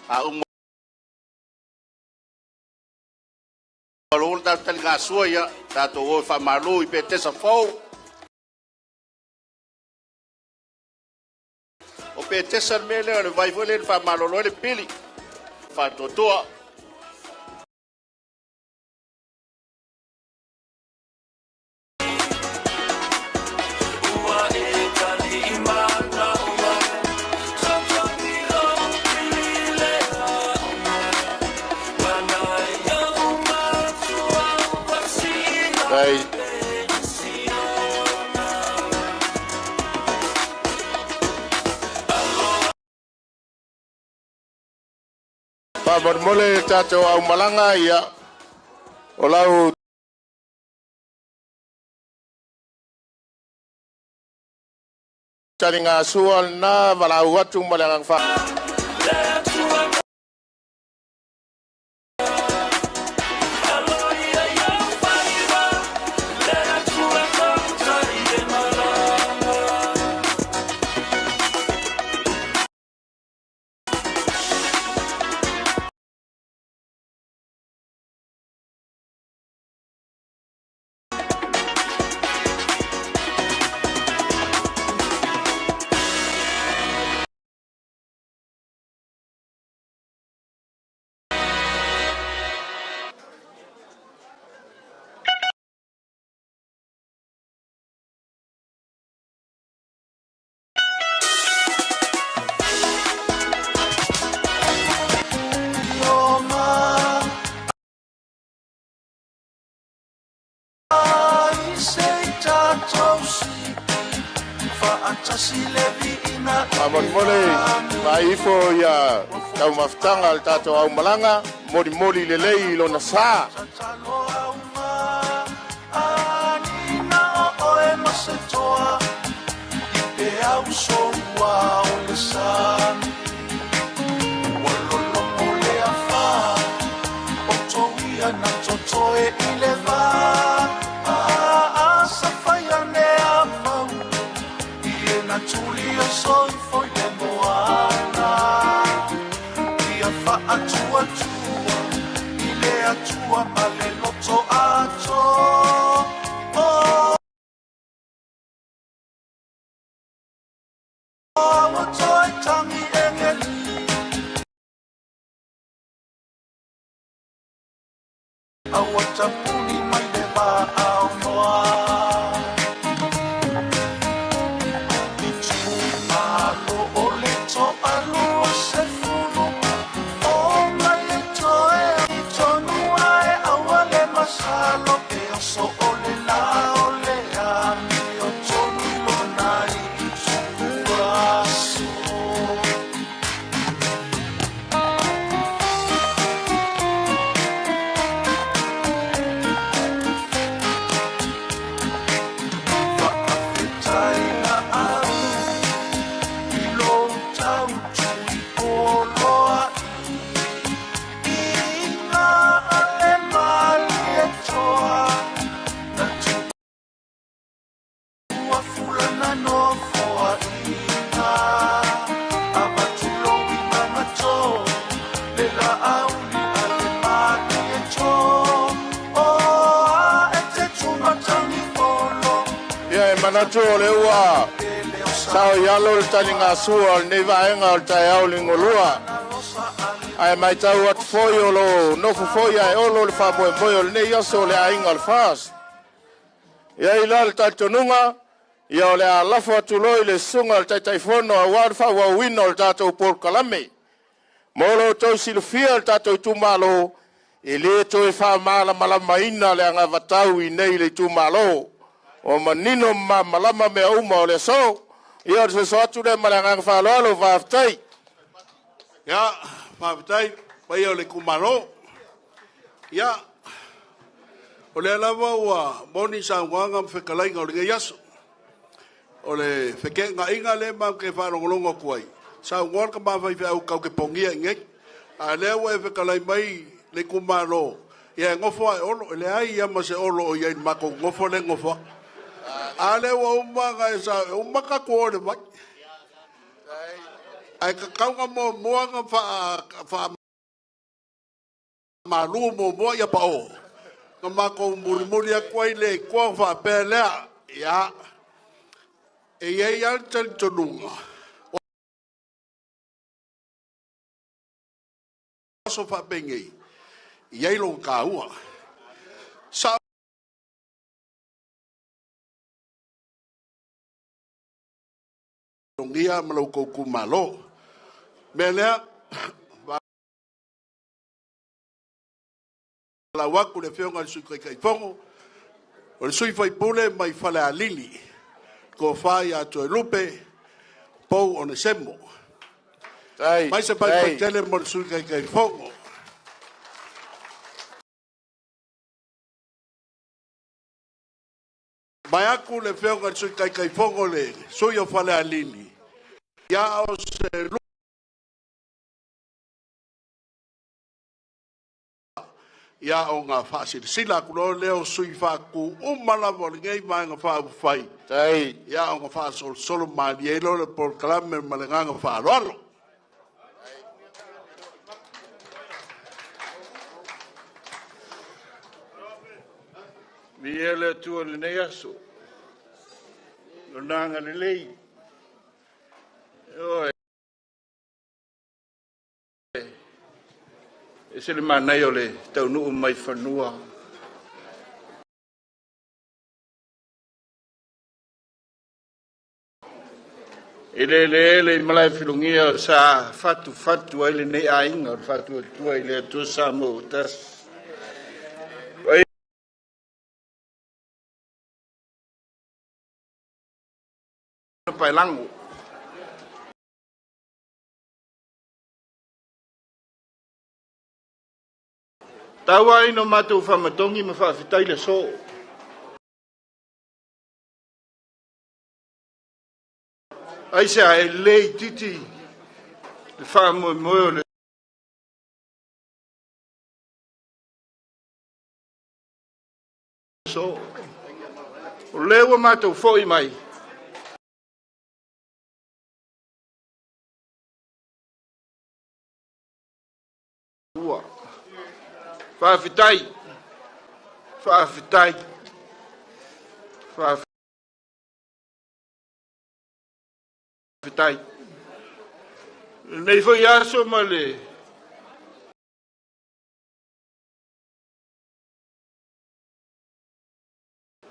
A uma loa le tatou taligasua, ia tatou o e faamalu i Petesa fou. O Petesa le mea lea o le vai foi lea e faamalolo ai le pili. Faatuatua. Ai. Faamolemole le tatou aumalaga ia o lau taligasua lena valaau atu ma le agaga fa. Faamolemole vaai ifo ia taumafataga a le tatou aumalaga, molimoli lelei i lona sa. Ia e manatu o le ua sao i alo le taligasua o lenei vaega o le taeao ligolua. Ae matau atu foi o lo nofo foi ae olo le faamoemoe o lenei aso o le aiga o le FAST. E i ai la le talitonuga, ia o le a lafo atu loa i le susuga o le Taitaifono aua le faaauauina o le tatou polokalame. Mo lo outou silafia le tatou itumalo, e le toe faamalamalamaina le anavatau i nei le itumalo. Ua manino ma malamalama mea uma o le aso. Ia o le soso atu lea ma le agaga faaaloalo, faafetai. Ia, faafetai paia o le itumalo. Ia, o lea lava ua moni saunoaga ma fetalaiga o lenei aso. O le feteenaiga lea matou te faalogologo atu ai, saunoa le tama faifeau tatou te pogia i inei. A o lea ua e fetalai mai le itumalo, ia e nofo lava e Olo. E leai lava ma se Olo o i ai i le matou nofo lea e nofo atu. A lea ua uma ona e uma tatou o i le vai. Ae tatau ona muamua ona faamalu muamua ia pao, ona matou mulimuli atu ai lea i tua ona faapea lea, ia, e i ai lava le talitonuga, o aso faapenei, e i ai lona taua. Sa ma lo outou itumalo. O le mea lea, valaau atu i le Afioga i le Sui Taitaifono, o le sui usufono mai Falealili, Tofa ia Toelupe Pou Onesemo. Mai se faifai tele mo le Sui Taitaifono. Vaeatu le Afioga i le Sui Taitaifono, le sui o Falealili, ia o se ia ona faasilasila atu loa lea o sui faatu uma lava o lenei Vaega Faaupufai, ia ona faasolosolo malie ai loa le polokalame ma le agaga faaaloalo. Viia le Atua i lenei aso, Lona agalelei. Ioe, ese le manaia o le taunuu mai fanua i le eleele i Malaefilogia sa fatufatu ai lenei aiga o le Faatuatua i le Atua Samoa ua tasi. Paelago. Tau ai no matou faamatogi ma faafetai le aso. Aisea e le itiiti le faamoemoe o le aso. O lea ua matou foi mai. Ua. Faafetai. Faafetai. Faafetai. Lenei foi aso ma le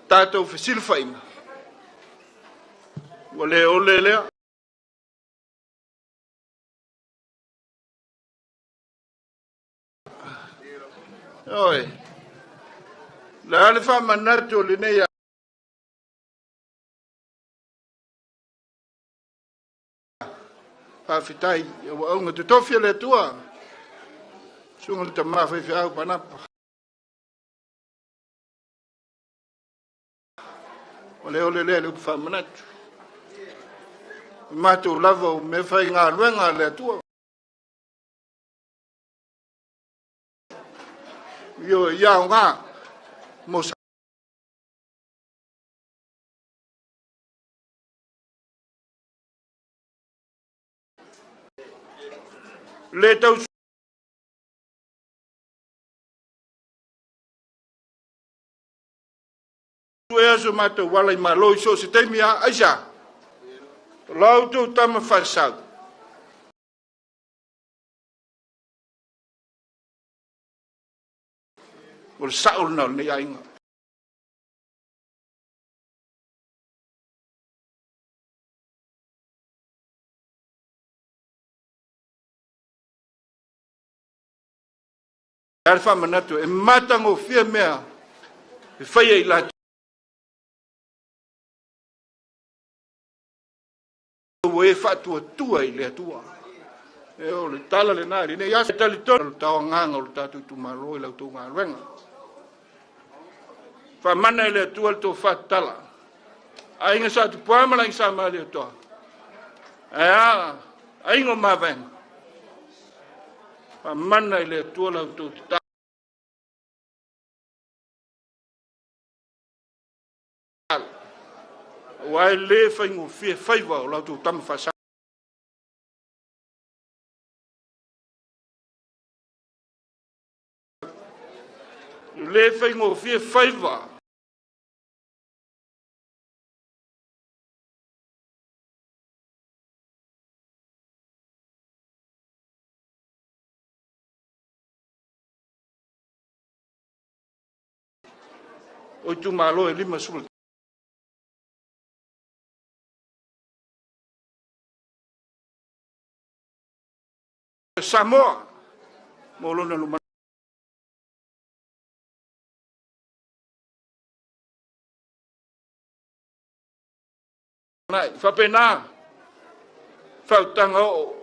tatou fesilafaiga, ua le ole lea. Oi. Le a le faamanatu o lenei faafetai ua auga totofi a le Atua susuga le tama faifeau Panapa. O le ole lea le upu faamanatu. O matou lava o mea faigaluega a le Atua. Io ia aoga mo le tau suea so matou ala i Malo i so o se taimi a aisea? O la outou tama faasau. O le sao lena o lenei aiga. A le faamanatu e matagofie mea e faia i latou ua e faatuatua i le Atua. E o le tala lena i lenei aso. E talitonu le taoagaga o le tatou itumalo i la outou galuega. Faamana e le Atua le tofa tatala. Aiga Sa Tupua ma le Aiga Sa Malietoa. Ae a aiga o Mavaega. Faamana i le Atua la outou tatalo. Aua e le faigofie faiva o la outou tama faasau. Le faigofie faiva. O itumalo e 51 Samoa mo lona lumanai. Faapena fautaga oo.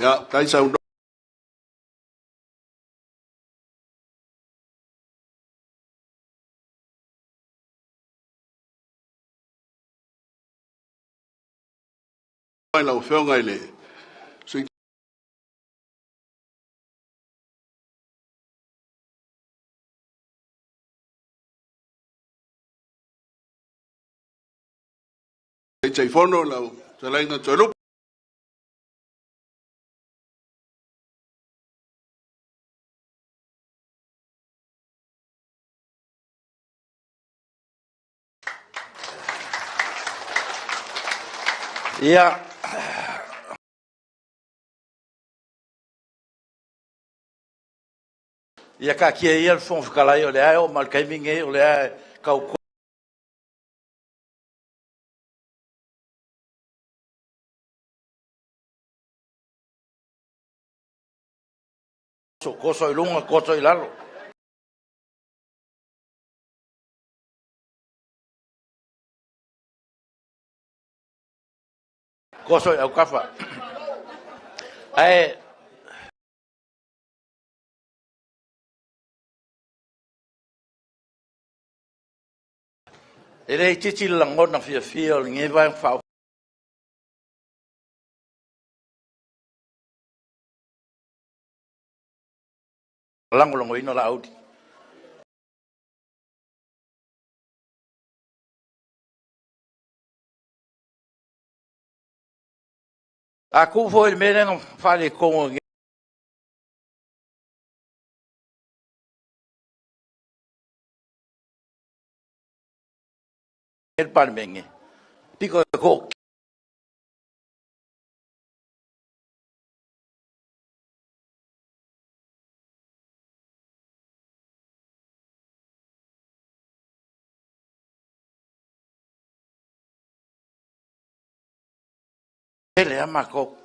Ia, tai saunoa i lau Afioga i le Sui Taitaifono lau Fetalaiga Toelupe. Ia, ia taatia ia le Fofoga Fetalai, o lea e oo mai le taimi lenei, o lea e tau toso i luga, toso i lalo. Toso i autafa. Ae e le itiiti le lagona fiafia o lenei vaega faalagolagoina Laauli. A tuu foi i le mea lea na faaletonu e le Palemene, pito e toatele lava matou.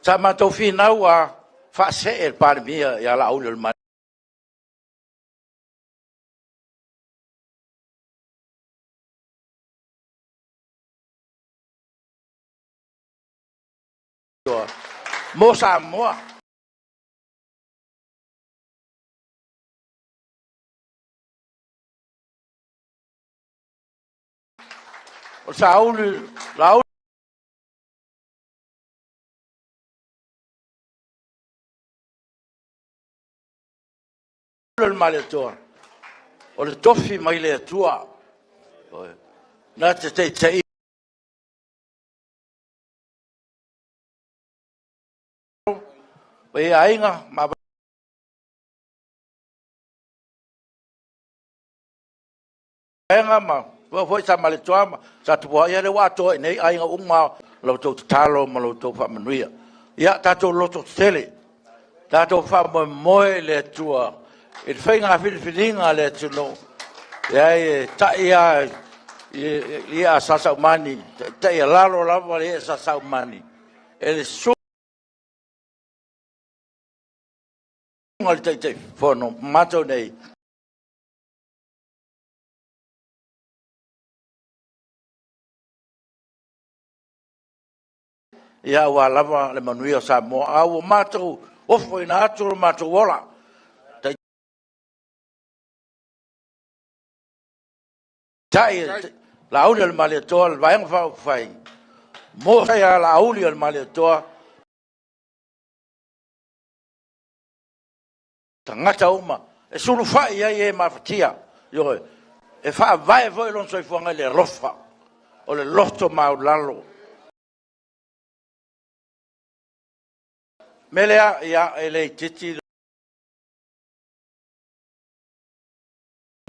Sa matou finau a faasee le Palemia ia Laauli o le mo Samoa. O Sauli, Laauli o le Malietoa, o le tofi mai le Atua, na te taitaiina e aiga ma vaega ma foi sa Malietoa ma sa Tupuoa, ia lea ua atoa i nei aiga uma la outou tatalo ma la outou faamanuia. Ia tatou loto tetele, tatou faamoemoe i le Atua i le faiga filifiliga a le atunuu, leai e tai lava i i'a a Sa Saumani, e taialalo lava le i'a a Sa Saumani e le susuga i le Taitaifono ma matou nei. Ia aua lava le manuia o Samoa, a ua matou ofoina atu lo matou ola. Taitai Laauli o le Malietoa le Vaega Faaupufai mo ia Laauli o le Malietoa tagata uma e sulufai i ai e mafatia, ioe, e faavae foi lona soifuaga i le alofa, o le loto maualalo. Mea lea, ia, e le itiiti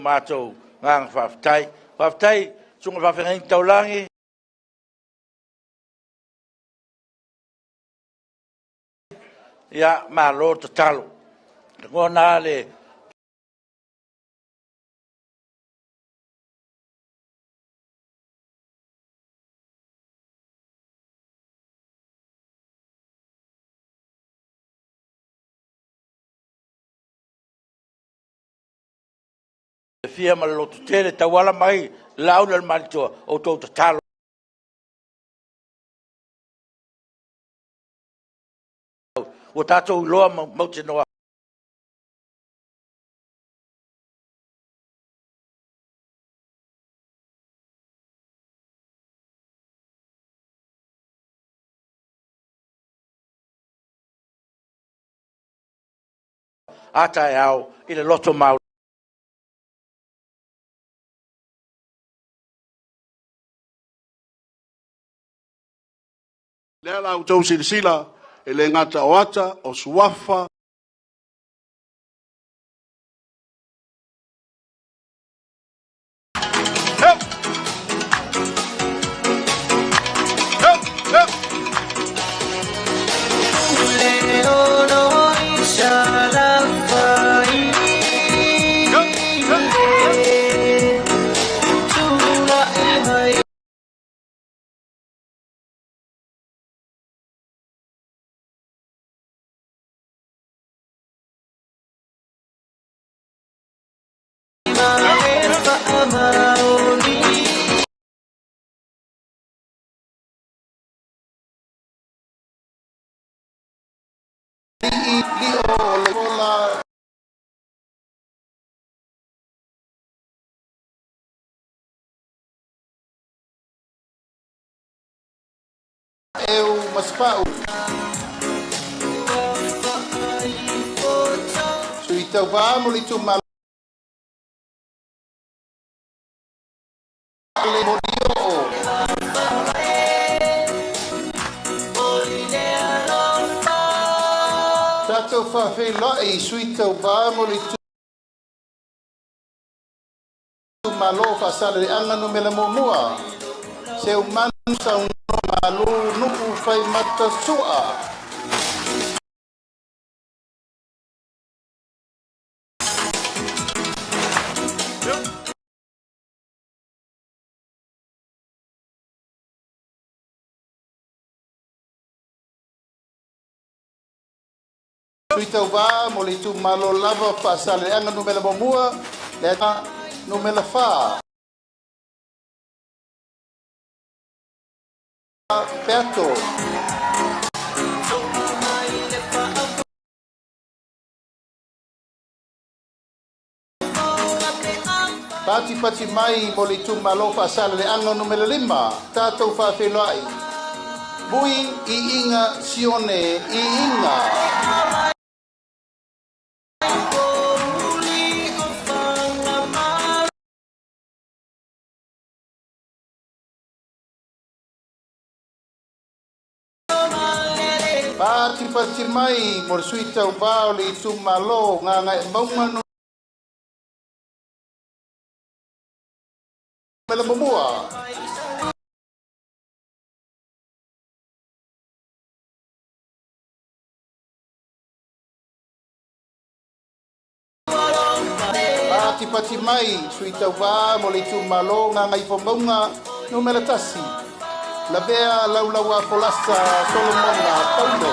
matou agaga faafetai. Faafetai susuga i faafeagaiga taulagi. Ia, malo tatalo. Lagona lava le fiafia ma le lototele tauala mai Laauli o le Malietoa, outou tatalo ua tatou iloa mautinoa a taeao i le loto Lea la outou silasila, e le gata o ata, o suafa. Eu Masepau. Sui Tauva mo le itumalo le Molioo. Tatou faafeiloai i Sui Tauva mo le itumalo o Faasaleleaga numera 1. Seumanu Saunoa Malu Nuu Faimata Sua. Sui Tauva mo le itumalo lava o Faasaleleaga numera 1, le numera 4. Peato. Patipati mai mo le itumalo Faasaleleaga numera 5, tatou faafeiloai. Vui Iiga Sione Iiga. Patipati mai mo le Sui Tauva o le itumalo Gagaemauga numera 1. Patipati mai Sui Tauva mo le itumalo Gagaifomauga numera 1. Lavea Laulaua Folasa Solomona Paulo.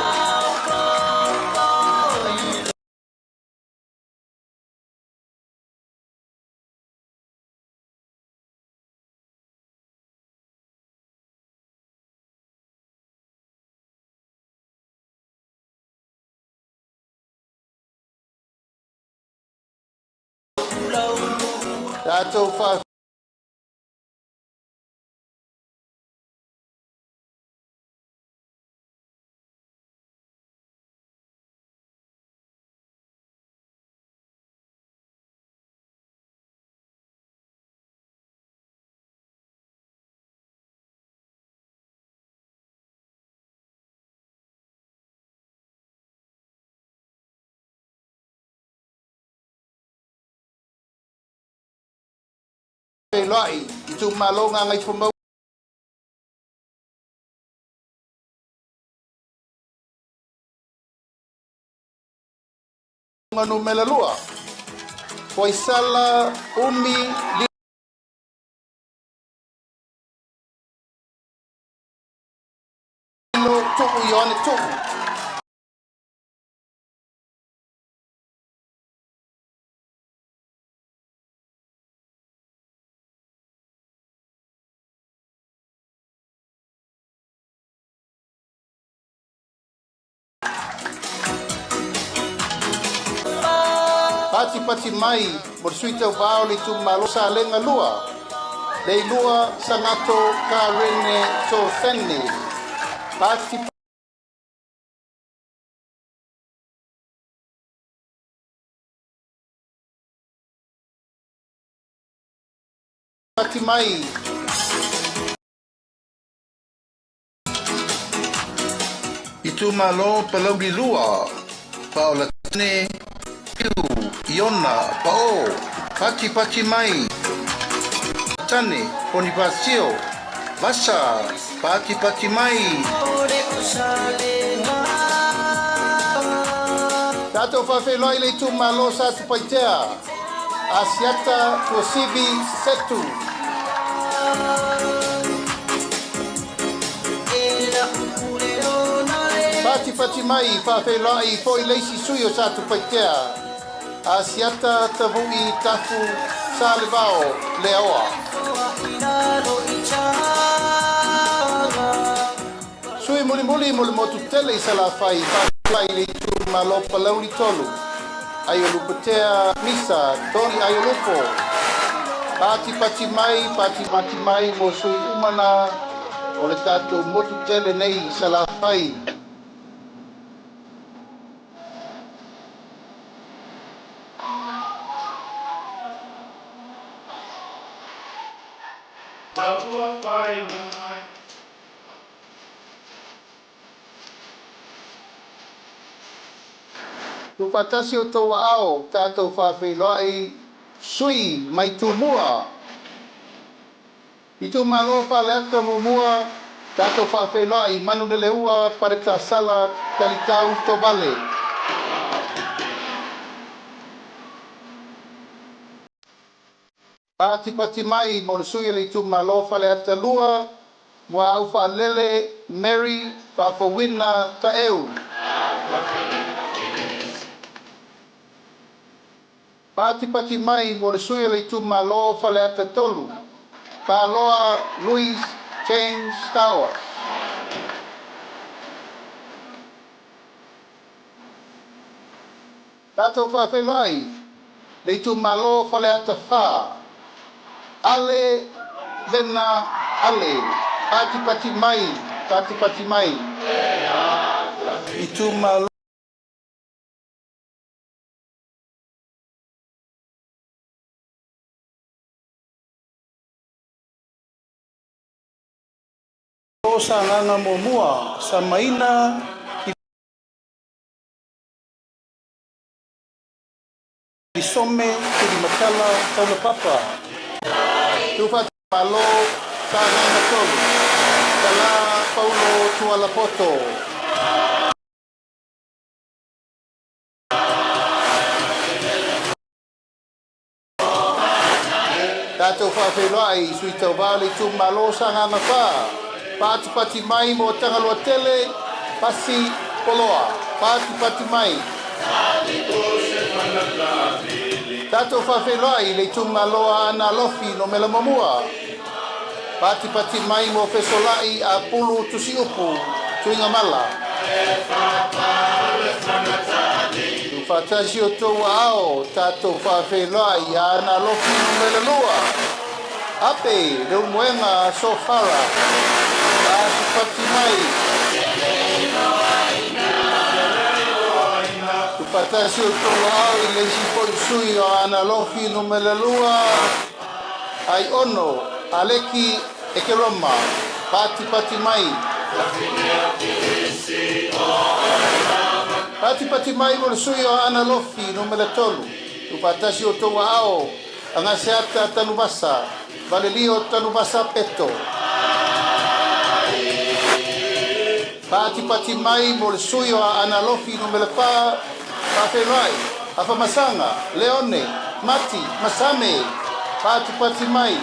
Tatou Faafeiloai itumalo Gagaifomauga Numera 2, Foisala Umi Lilo Tuu Ioane Tuu. Patipati mai mo le sui tauvā o le itumalo Salega 2, Leilua Sagato Karene Sosene. Patipati mai. Itumalo Palauli 2, Paolatane Piu Iona Pao. Patipati mai. Tane Ponifasio Vasa. Patipati mai. Tātou faafeiloai le itumalo Satupaitea, Asiata Tuasivi Setu. Patipati mai faafeiloai foi le isi sui o Satupaitea, Asiata Tavu'i Tafu Salevao Leaoa. Sui mulimuli mo le motu tele i Salafai, faafeiloai le itumalo Palauli 3, Aiolupotea Misa Tony Aiolupo. Patipati mai, patipati mai mo sui umana o le tātou motu tele nei i Salafai. Tuufaatasi o tou aao tatou faafeiloai sui mai Tumua. Itumalo Faleata 1, tatou faafeiloai Manuleleua Paletasala Talitau Tovale. Patipati mai mo le sui o le itumalo Faleata 2, Muaau Faalele Mary Faafouina Taeu. Patipati mai mo le sui o le itumalo Faleata 3, Paloa Louis James Tower. Tātou faafeiloai le itumalo Faleata 4, Ale Vena Ale. Patipati mai, patipati mai. Itumalo Sagaga 1, Samaina Kilisome Tulimatala Taulapapa. Tuufaatasi Sagaga 3, Tala Paulo Tualapoto. Tātou faafeiloai sui tauvā o le itumalo Sagaga 4, Patipati mai mo Tagaloa Tele, Pasi Poloa. Patipati mai. Tātou faafeiloai le itumalo Aana Alofi Numera 1. Patipati mai mo Fesolai a Pulu Tusiupu Tuigamala. Tuufaatasi o tou aao tatou faafeiloai Aana Alofi Numera 2. Ape Leulumoega Sofara. Patipati mai. Tuufaatasi o tou aao i le isi foi sui o Aana Alofi Numera 2, Ai Ono Aleki Ekeroma. Patipati mai. Patipati mai mo le sui o Aana Alofi Numera 3. Tuufaatasi o tou aao Agaseata Tanuvasa. Valelio Tanuvasa Peto. Patipati mai mo le sui o Aana Alofi 4, Faafeiloai, Afamasaga, Leone, Mati, Masame, Patipati mai.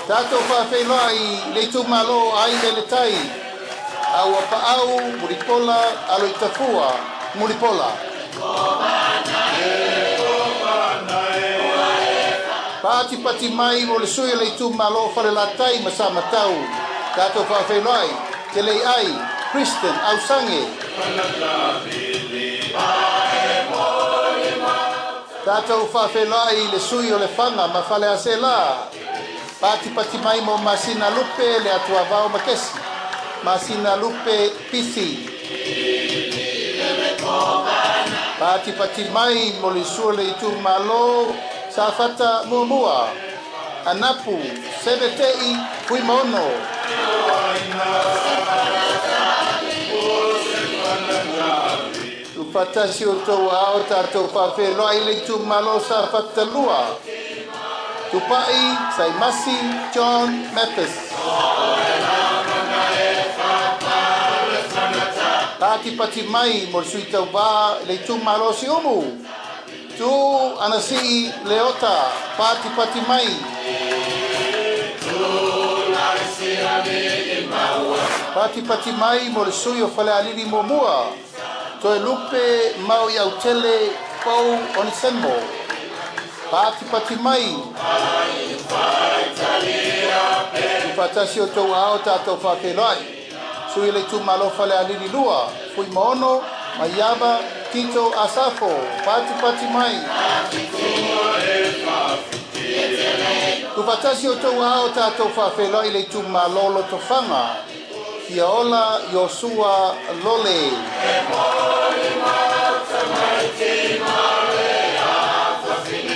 Tatou faafeiloai le itumalo Aiga i le Tai, Auapaau, Mulipola, Aloitafua, Mulipola. Patipati mai mo le sui o le itumalo Falelatai ma Samatau, tatou faafeiloai, Telei Ai, Kristen Ausange. Tatou faafeiloai le sui o Lefaga ma Faleaseela, patipati mai mo Masina Lupe le Atuavao Makesi, Masina Lupe Pisi. Patipati mai mo le sui o le itumalo Safata Muamua, Anapu, Sevetei, Fuimaono. Tufatasi o tou ao tatou faafeiloai le itumalo Safata 2. Tupai, Saimasi, John Mathis. Patipati mai mo le sui tauvā le itumalo Siumu. Tu Anasii Leota, patipati mai. Patipati mai mo le sui o Falealili Muamua. Toe Lupe Mau i Autele Pau Onisemo. Patipati mai. Tufatasi o tou ao tatou faafeiloai. Sui le itumalo Falealili 2, Fuimaono, Maiava, Tito Asafo, patipati mai. Tufatasi o tou ao tatou faafeiloai le itumalo Lotofaga, Fiaola Iosua Lole.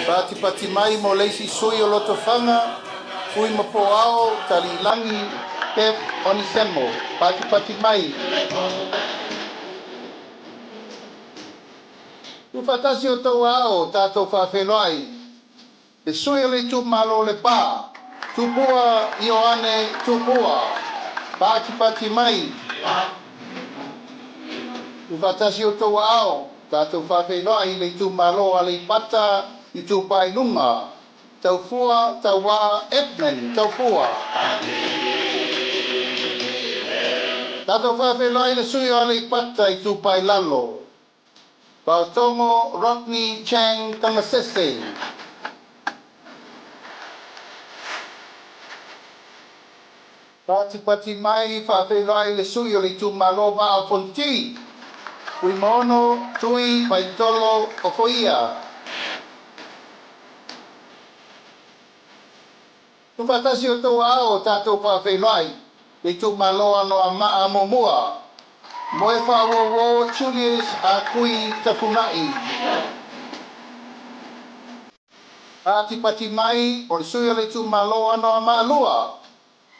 Patipati mai mo le isi sui o Lotofaga, Fui Mapoao, Talilangi, Pep Onisemo, patipati mai. Tufatasi o tou ao tatou faafeiloai le sui o le itumalo Lepa, Tupua Ioane Tupua, patipati mai. Tufatasi o tou ao tatou faafeiloai le itumalo Aleipata Itupa i Luga, Taufua Tauā Edmund Taufua. Tatou faafeiloai le sui o Aleipata Itupa i Lalo, Faotogo Rodney Chang Tamasese. Patipati mai faafeiloai le sui o le itumalo Vaa o Fonoti, Fuimaono Tui Faitolo Ofoia. Tufatasi o tou ao tatou faafeiloai le itumalo Anoamaa Muamua, Moe Faauouo Julius Akui Tafunai. Patipati mai o le sui o le itumalo Anoamaa 2,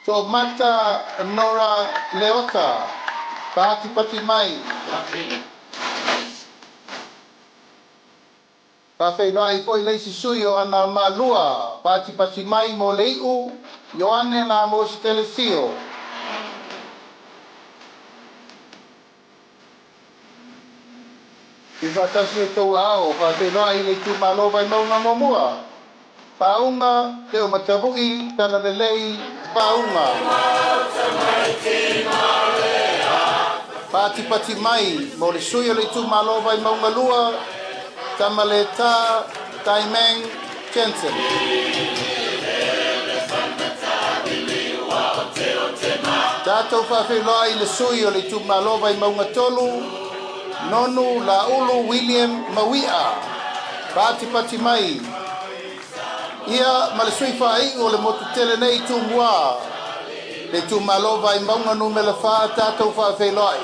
Toomata Nora Leota, patipati mai. Faafeiloai foi le isi sui o Anoamaa 2, patipati mai mo le iu, Ioane Lamos Telesio. Tufatasi o tou ao, faafeiloai le itumalo Vaimauga Muamua, Faauga Teo Matavu'i Talalelei Faauga. Patipati mai mo le sui o le itumalo Vaimauga 2, Tamaleta Taimang Jensen. Tatou faafeiloai le sui o le itumalo Vaimauga 3, Nonu Laulu William Mauia, patipati mai. Ia ma le sui faaiu o le motu tele nei Tumua, le itumalo Vaimauga 4, tatou faafeiloai.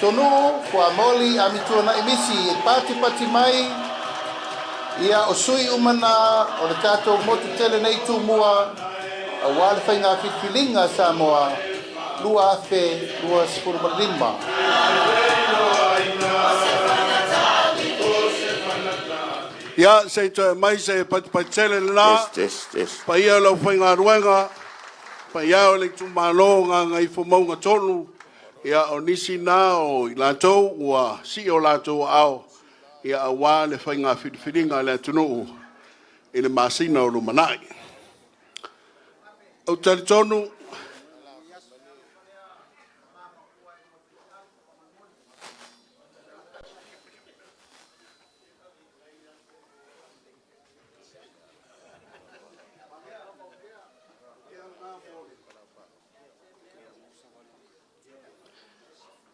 Tonu Fuamoli Amituanai Misi e patipati mai. Ia o sui umana o le tatou motu tele nei Tumua, auā le faiga filifiliga Samoa 2025. Ia, se i toe aumai se patupatitele lena. Test, test, test. Paia o le aufaigaluega, paia o le itumalo o Gagaifomauga 3, ia o nisi na o i latou ua sii o latou aao ia aua le faiga filifiliga a le atunuu i le masina o lumanai. Ou te talitonu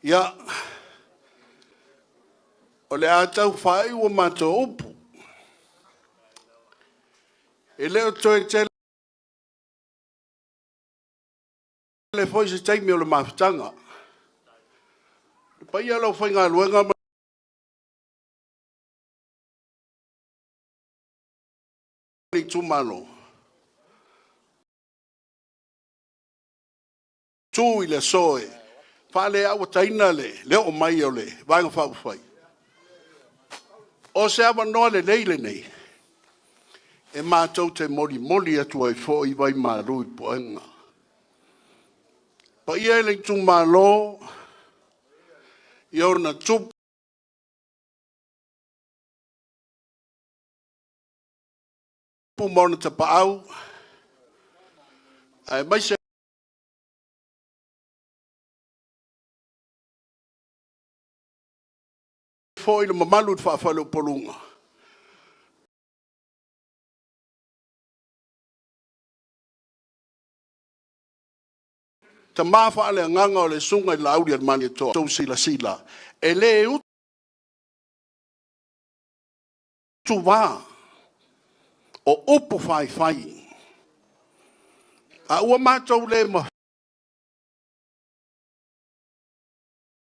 Ia, o le a tau faaiu a matou upu. E le o toe tele foi se taimi o le mafutaga. Le paia o le aufaigaluega ma le itumalo, tu i le aso e faaleauataina le oo mai o le Vaega Faaupufai. O se avanoa lelei lenei e matou te molimoli atu ai foi vai malu i puega. Paia i le itumalo i ona tupu ma ona tapaau, aemaise foi le mamalu i le faafaleupoluga. Tama faaleagaga o le Susuga i le Laauli a le Malietoa, tou silasila, e le utuvā o upu faifai, a ua matou le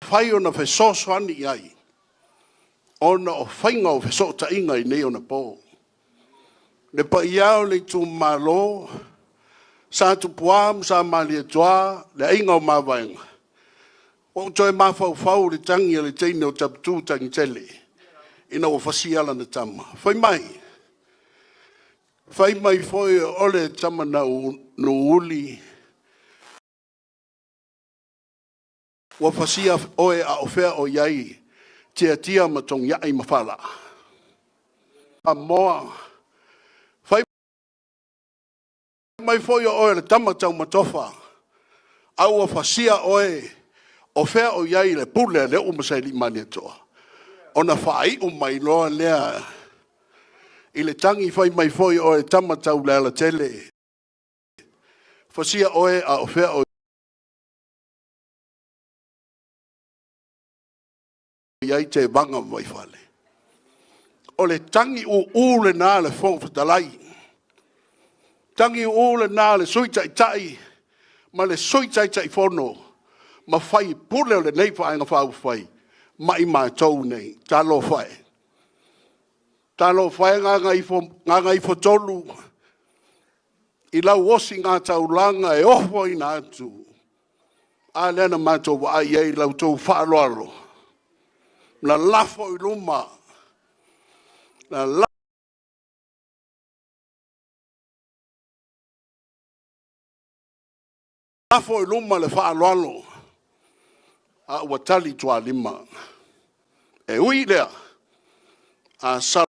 mafai ona fesoasoani i ai ona o faiga o fesootaiga i nei ona po. Le paia o le itumalo, Sa Tupua ma Sa Malietoa, le aiga o Mavaega, ua ou toe mafaufau i le tagi a le teine o Taputu Tagitele ina ua fasia lana tama. Fai mai, fai mai foi o le tama na Nuuuli, ua fasia oe a o fea o i ai Tiatia ma Togiai ma Falaa. Samoa, fai mai foi o oe o le tama taumatofa, a ua fasia oe o fea o i ai le pule a Leu'u ma Sailii Malietoa, ona faai'u mai loa lea i le tagi fai mai foi o oe tama Taulealatele, fasia oe a o fea o i ai Tevaga ma Vaifale. O le tagiuu lena a le Fofoga Fetalai, tagiuu lena a le Sui Taitai ma le Sui Taitaifono ma faipule o lenei Vaega Faaupufai ma i matou nei. Talofa e! Talofa e Gagaifo 3 i lau osigataulaga e ofoina atu, a lea na matou vaai i ai i la outou faaaloalo, na lafo i luma, na lafo i luma le faaaloalo, a ua tali tualima. E ui i lea, a sala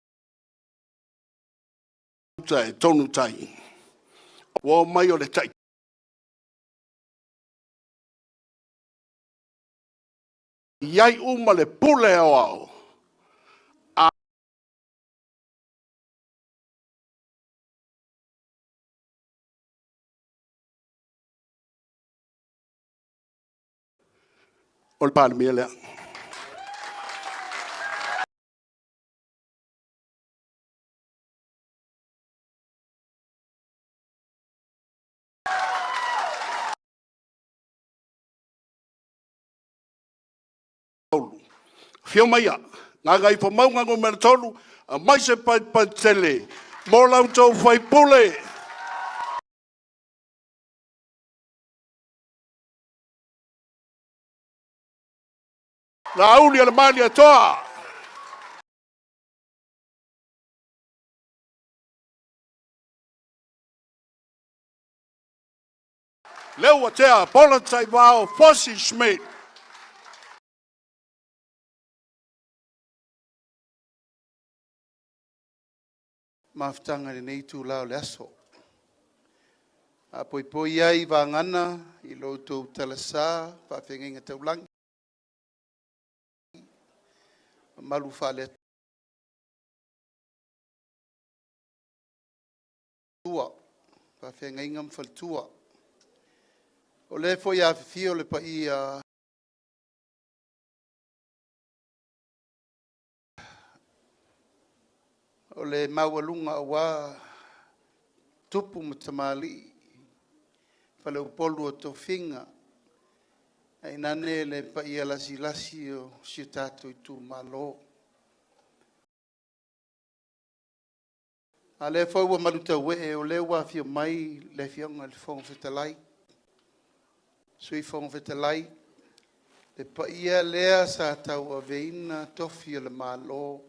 uta e tonu tai, ua omai o le taiai uma le pule aoao a o le Palemia lea. Afio maia, Gagaifomauga Nu.3, aumai se paipai tele mo la outou faipule. Laauli o le Malietoa. Leuatea Polataivao Fosi Schmidt. Mafutaga i lenei itula o le aso. A poipoi ai vagana i lo outou talasa faafeagaiga taulagi, mamalu faale-Atua, faafeagaiga ma faletua. O lea foi e afifio le paia o le maualuga aua tupu ma tamalii, faleupolu o tofiga, tainane le paia lasilasi o si o tatou itumalo. A o lea foi ua malutauee o lea ua afio mai le Afioga i le Fofoga Fetalai, Sui Fofoga Fetalai, le paia lea sa tauaveina tofi o le Malo,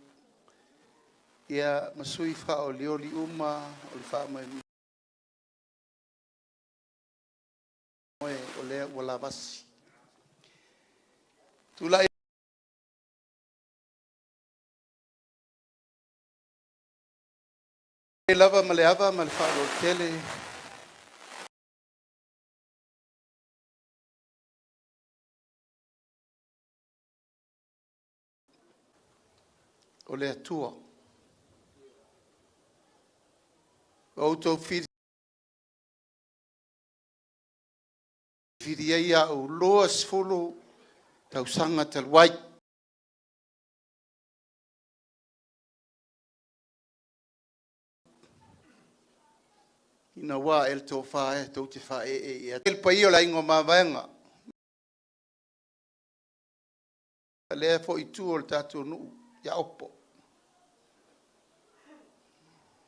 ia ma sui faaolioli uma o le faamoemoe o lea ua lavasi. Tulai lava ma le ava ma le faaaloalo tele o le Atua. Ua outou filifilia au 20 tausaga talu ai, ina ua ae le tofa e tou te faaee ia te le paia o le Aiga o Mavaega, lea foi itu o le tatou nuu ia Opo.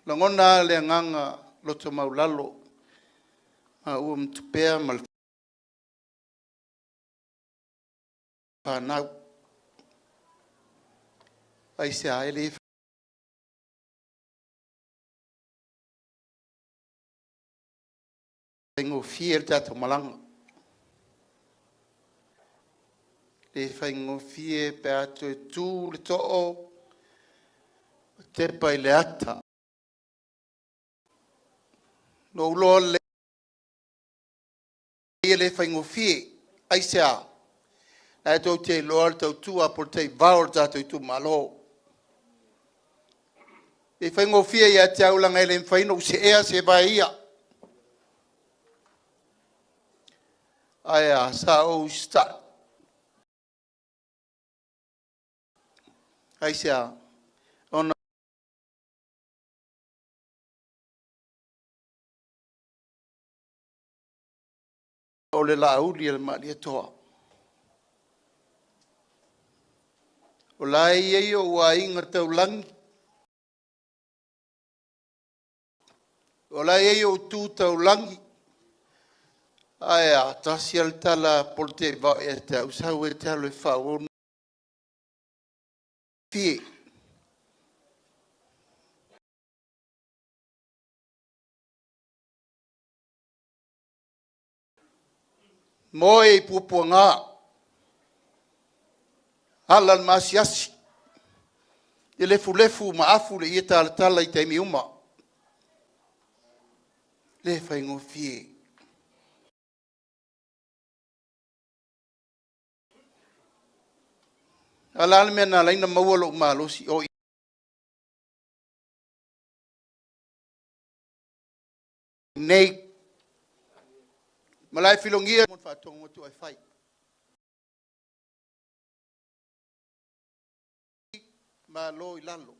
Lagona le agaga loto maulalo a ua matupea ma le fanau. Aisea? E le faigofie le tatou malaga. E le faigofie pe a toe tu le too ma tepa i le ata. Na ou iloa lelei e le faigofie. Aisea? La e tou te iloa le tautua a Polataivao o le tatou itumalo. E le faigofie ia te au leaga e le mafai ona ou seea se vae ia. Ae a? Sa ou usitai. Aisea? Ona o le Laauli a le Malietoa. O la e i ai ou aiga taulagi, o la e i ai ou tu taulagi, ae a? Tasi lava le tala a Polataivao ia te au, sau e te alu e faaauau. Moe i puapuaga, ala le maasiasi, e lefulefu ma afu le ie talatala i taimi uma. Le faigofie. A o le a le mea na ala ai ona maua lou malosi? O i inei. Malaefilogia mo le faatonuga atu ae fai. Malo i lalo.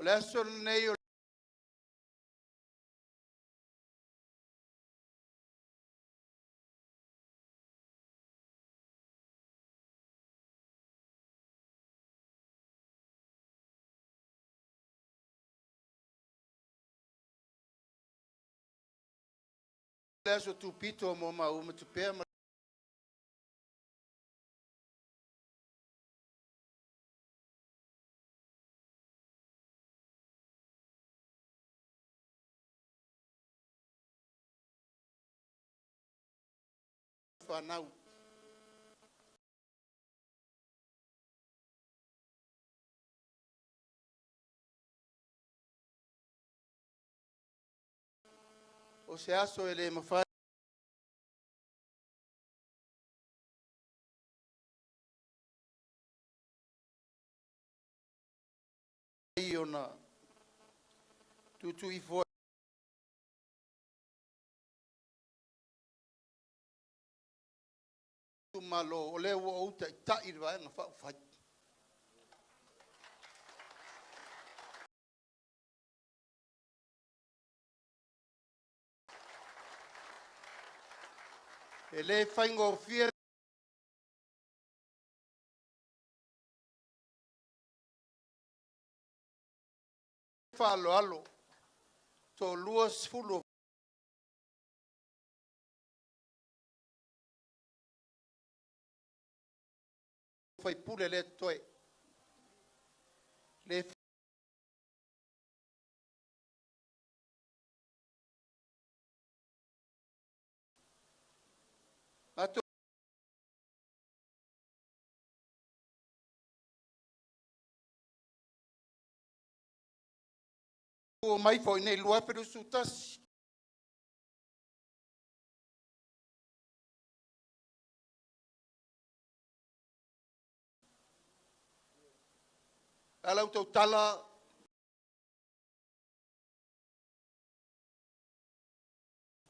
O le aso lenei o le aso tupito mo maua ma tupea ma fanau. O se aso e le mafai ona tuutuu ifo itumalo, o lea ua ou taitai le Vaega Faaupufai. E le faigofie faaaloalo, 20 faipule lea totoe. Le matou omai foi nei 2021, ala tautala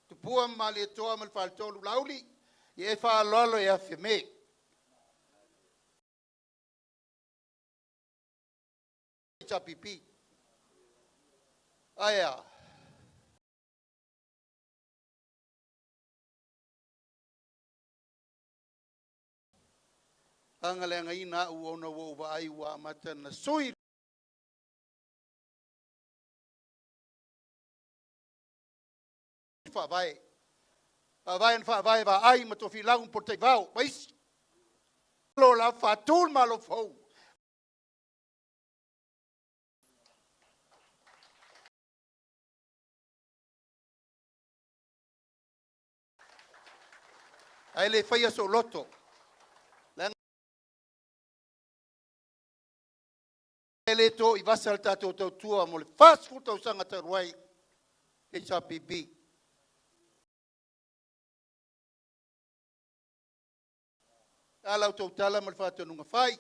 tupua ma Malietoa ma le faletolu Lauli, ia e faaaloalo e afe me. HRPP. Aia. Agaleagaina au ona ua ou vaai ua amata na sui faavae. Faavae na faavae vaai ma tofilau ma Polataivao ma isi. Lo la faatu le Malo fou. Ae le faia sou loto. Leaga e le to i vasa le tatou tautua mo le 40 tausaga talu ai HRPP. A lau tautala ma le faatonuga fai.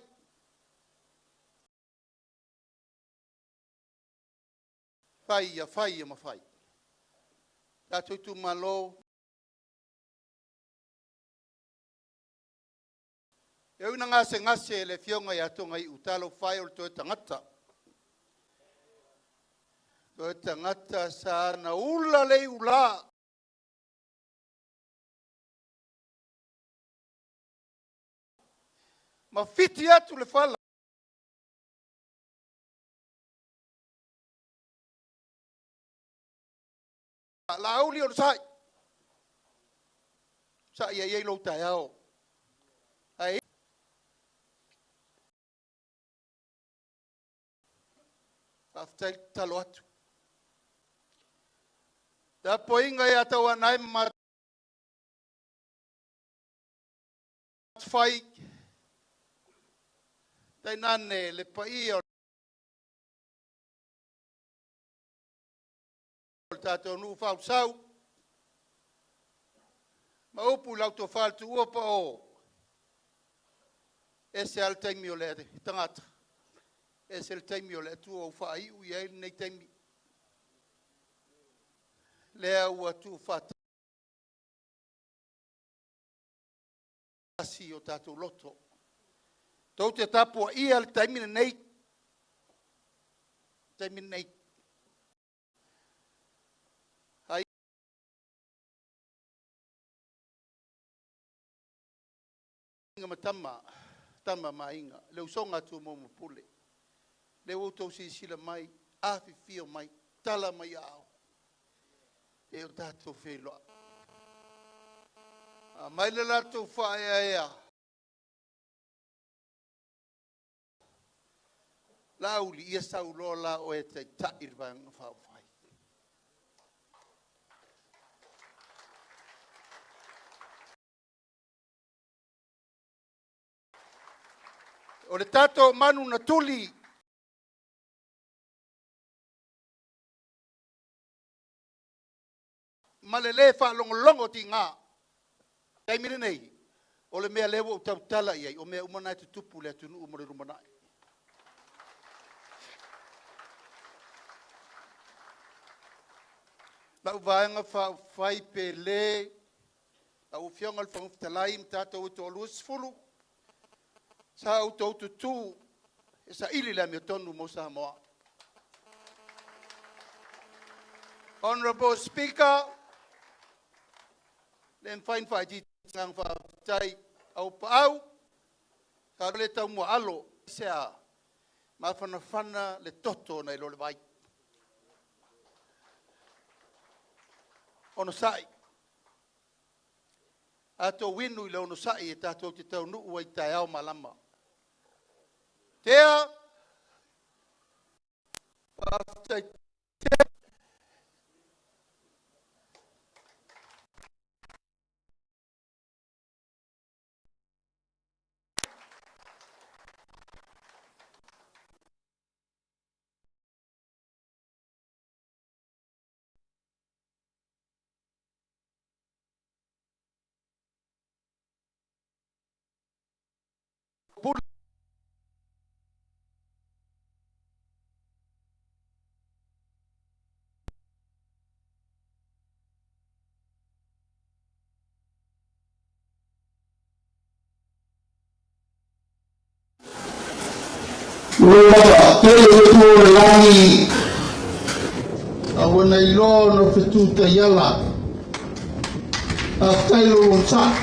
Fai ia, fai ia ma fai. Tatou itumalo, e ui ina gasegase le afioga ia Togaiu, talofa e o le toe tagata. Toe tagata sa na ula le iula ma fiti atu le fala Laauli o le sai, sai ai ai lou taeao. Ae faafetai le tatalo atu. Tapuaiga ia Tauaana e ma Matufai, tainane le paia o le tatou nuu faaulesau, ma upu i lau tofa le tuua po o ese lava le taimi o le tagata, ese le taimi o le Atua ua faaiu i ai lenei taimi. Lea ua tuufaatasi o tatou loto. Tou te tapuaia le taimi lenei. Taimi lenei. Aiga ma tama, tama ma aiga, le usoga a Tumua ma Pule, lea ua outou silasila mai, afifio mai, tala mai aao, e o tatou feiloai. Aumai le latou faaeaea, Laauli, ia sauloa la oe e taitai le Vaega Faaupufai. O le tatou manu na tuli ma le lē faalogologo tiga. Taimi lenei, o le mea lea ua ou tautala i ai, o mea uma na e tutupu i le atunuu mo le lumanai. Lau Vaega Faaupufai pe le lau Afioga i le Fofoga Fetalai ma tatou e toalua 20, sa outou tutū e saili le amiotonu mo Samoa. Honorable Speaker, le mafai ona faaitiitia le agaga faafetai. Auuapaau, sa le taumuaalo, se a mafanafana le toto nai lo le vai. Onosai, tatou inu i le onosai e tatou te taunuu ai i taeao malama. Tea, faafetai. Pule. Ua tele le tu o le lagi, a ua na iloa ona fetu taiala. Faafetai lou onosai.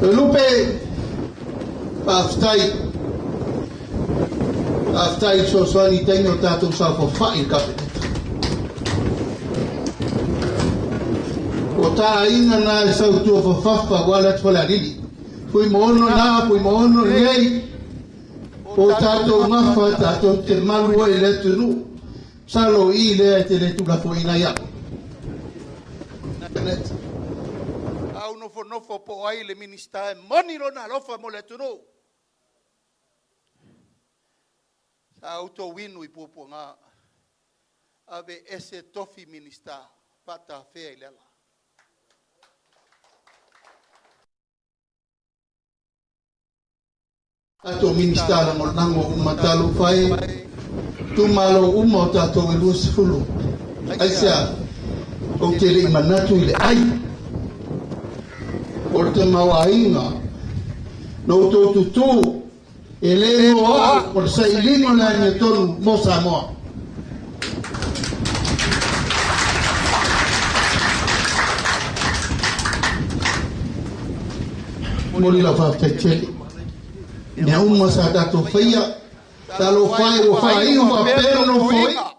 Lupe, faafetai. Faafetai i le fesoasoani i taimi o tatou saofafai i le Kapeneta. O ta aiga na e sautua fafafa aua le atu Falealili. Fuimaono na, Fuimaono nei. O tatou gafa tatou te malu ai i le atunuu. Masalo i lea e te le tuulafoaiina ai au. Au nofonofo po o ai le Minisita e moni lona alofa mo le atunuu. Sa outou inu i puapuaga, ave ese tofi Minisita faatafea i le ala. Tatou Minisita Lagolago uma talofa e, itumalo uma o tatou e 20. Aisea? Ou te le i manatu i le ai o le tamaoaiga na outou tutū e le mo au o le sailiga o le amiotonu mo Samoa. Momoli lau faafetai tele. Mea uma sa tatou faia, talofa e ua faaiu faapea le Nofoaiga.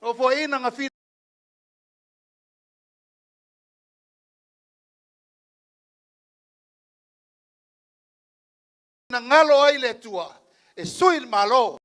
Nofoaiga na finagalo ai le Atua e sui le Malo.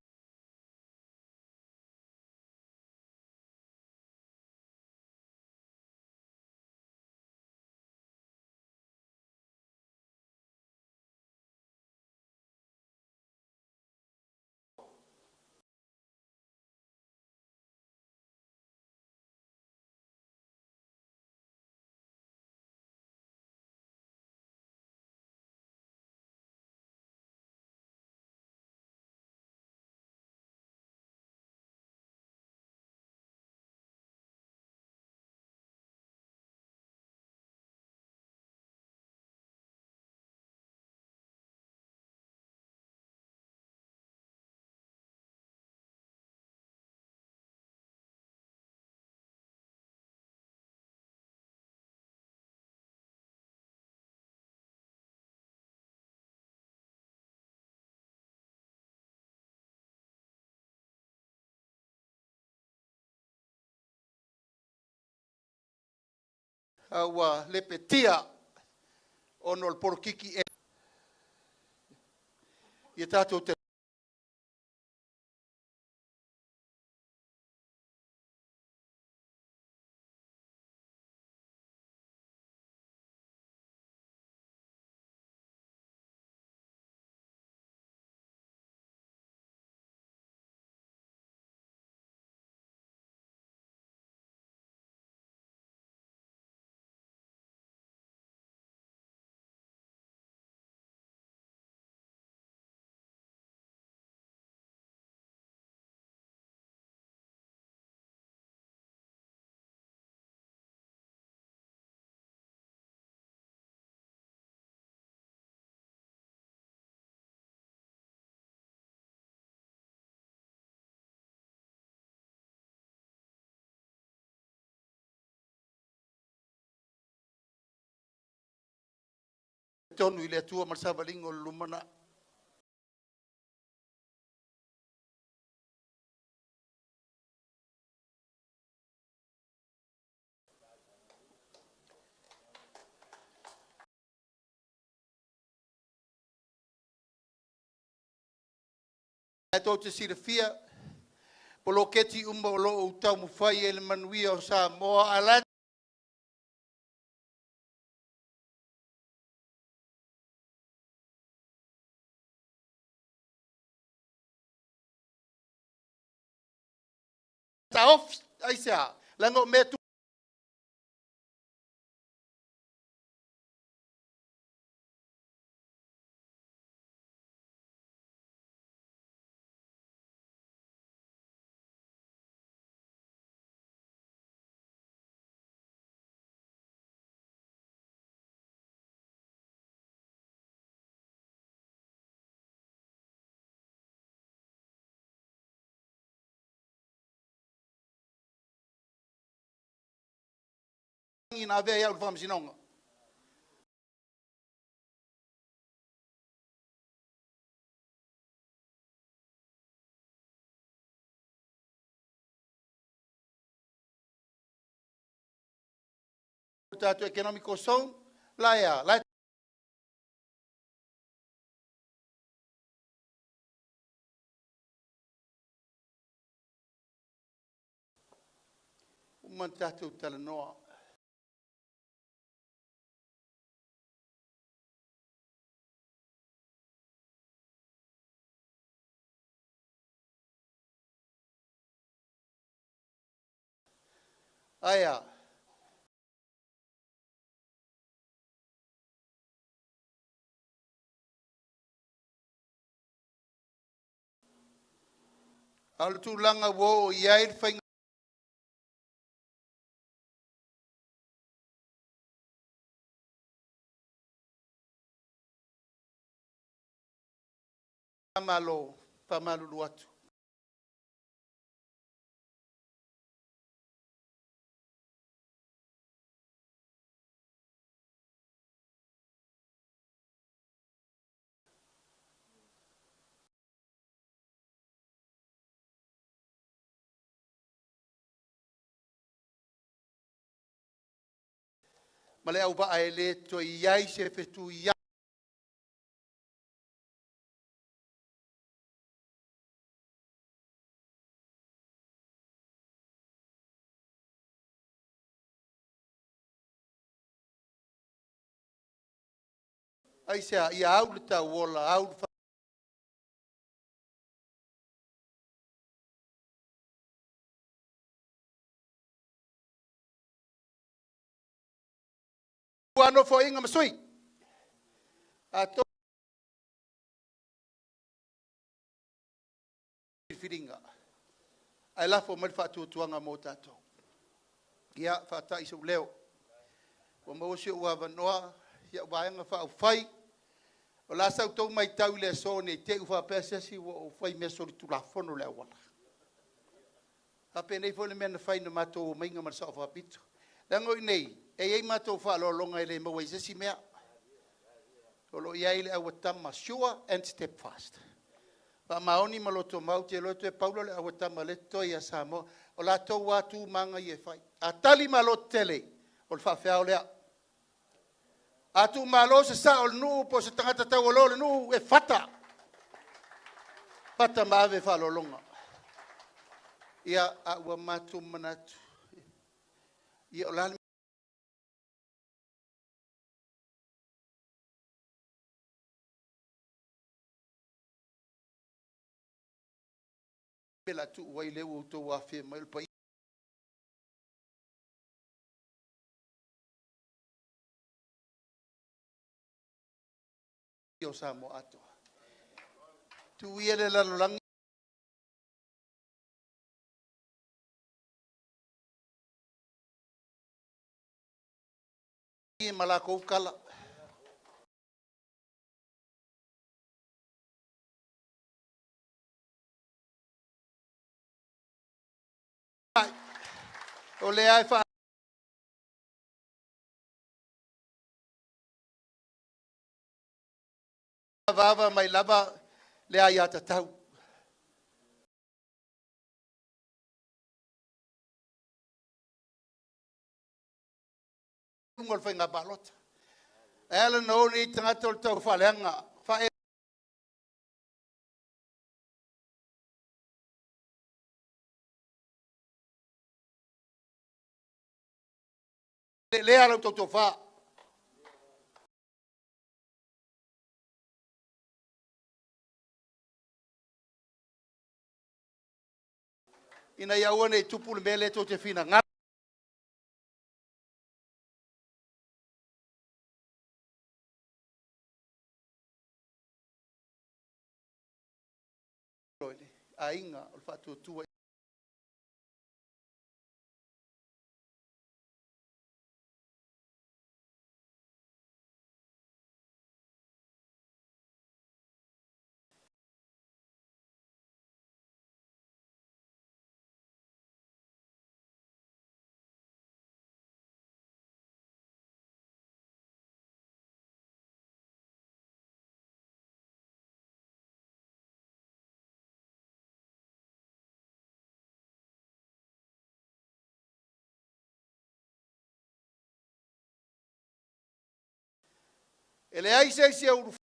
A ua lepetia ona o le polokiki e ia tatou tonu i le Atua ma le savaliga o le lumanai. Ae tou te silafia, poloketi uma o lo o taumafai ai le manuia o Samoa, ae la e taofi. Aisea? Leaga o mea na avea ai au i le faamasinoga. O tatou economical zone, la e a? La e uma ona tatou talanoa. Ae a? A o le tulaga ua oo i ai le faiga Malo, faamalulu atu. Ma le auvaa e le toe i ai se fetuiai Aisea? Ia au le tauola, au le nofoaiga ma sui. A filifiliga, ae lafo mai le faatuatuaga mo tatou. Ia, faatai sou leo. Ua maua si ou avanoa, si au Vaega Faaupufai. O le a sa outou matau i le aso ne i te i ua faapea se asi ua ou fai mea solitulafono i le auala. Faapenei foi le mea na fai na matou omaiga ma le Sao Faapito. Leaga o i inei, e i ai matou faaaloaloga e le maua i se isi mea. O lo o i ai le auatama sure and steadfast. Faamaoni ma loto mau, ou te iloa toe pau lea o le auatama o lea e totoe ia Samoa. O latou lava tu ma aga ia e fai. A tali malo tetele, o O le faafeao lea. A tuumalo se sao o le nuu po o se tagata taualoa o le nuu, e fata. Fata ma ave faaaloaloga. Ia, a ua matou manatu, ia o le a le mea o le a tuu ai lea ua outou afea mai o le paia o Samoa atoa. Tuu ia le lalolagi ma lakou tala. O lea e faaavaava mai lava le aiatatau. Luga o le faiga palota. E ala ona o nei tagata o le taufaaleaga, faaeleelea la outou tofa. Ina ia aua ne i tupu le mea lea tou te finagalo i le aiga o le Faatuatua E leai se isi e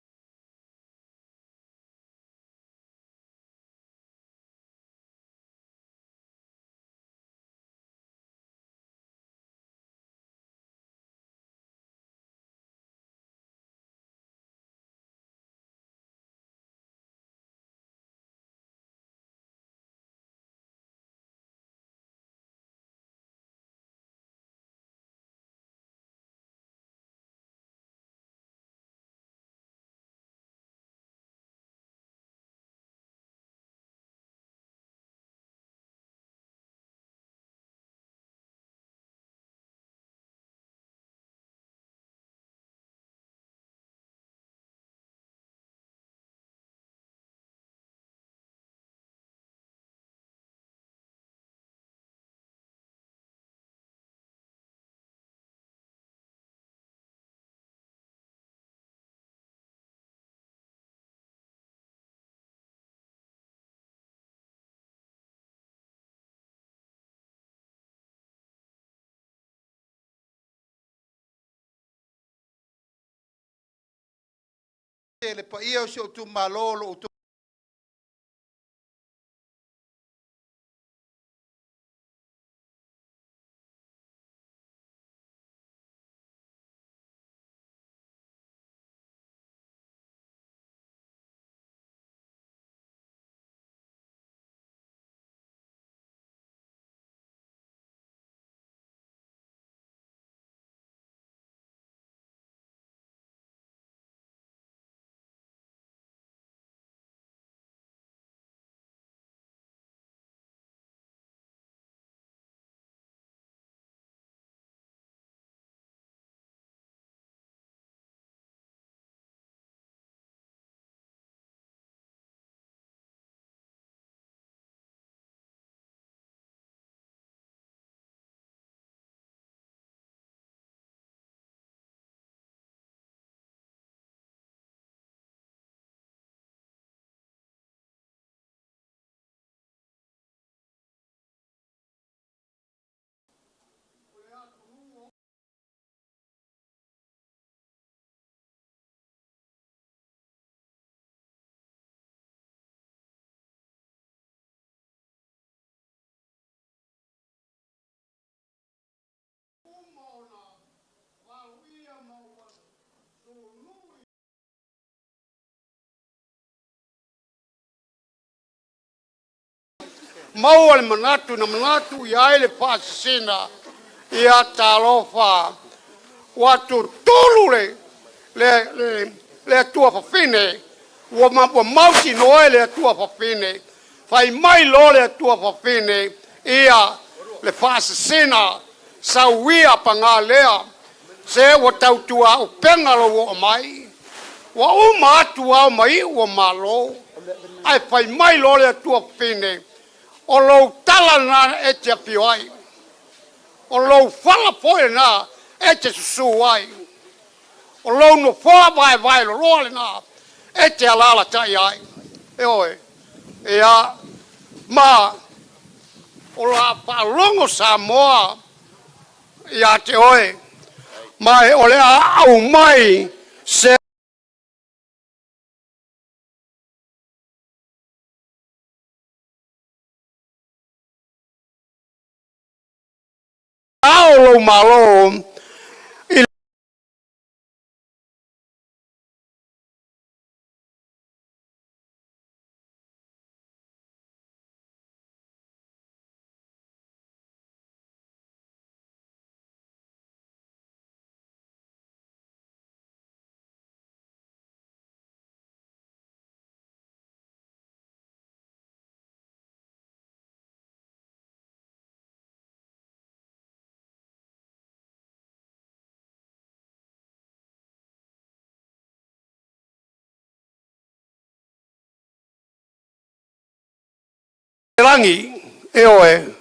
Le paia o si ou itumalo o lo o Maua le manatu na manatu i ai le faasesena, ia talofa, ua tutulu le, le, le, le atua fafine, ua, ma, ua mautinoa e le atua fafine, fai mai loa le atua fafine, ia le faasesena, sauia pagā lea, se ua tautuaupega lou oo mai, ua uma atu ao ma iu o Malo, ae fai mai loa le atua fafine, o lou tala lena e te afio ai, o lou fala foi lena e te susū ai, o lou nofoa vaevae loloa lena e te alaalatai ai. Ioe, ia, ma o la faalogo Samoa ia te oe, ma o le a aumai se ao lou Malo i lagi, ioe.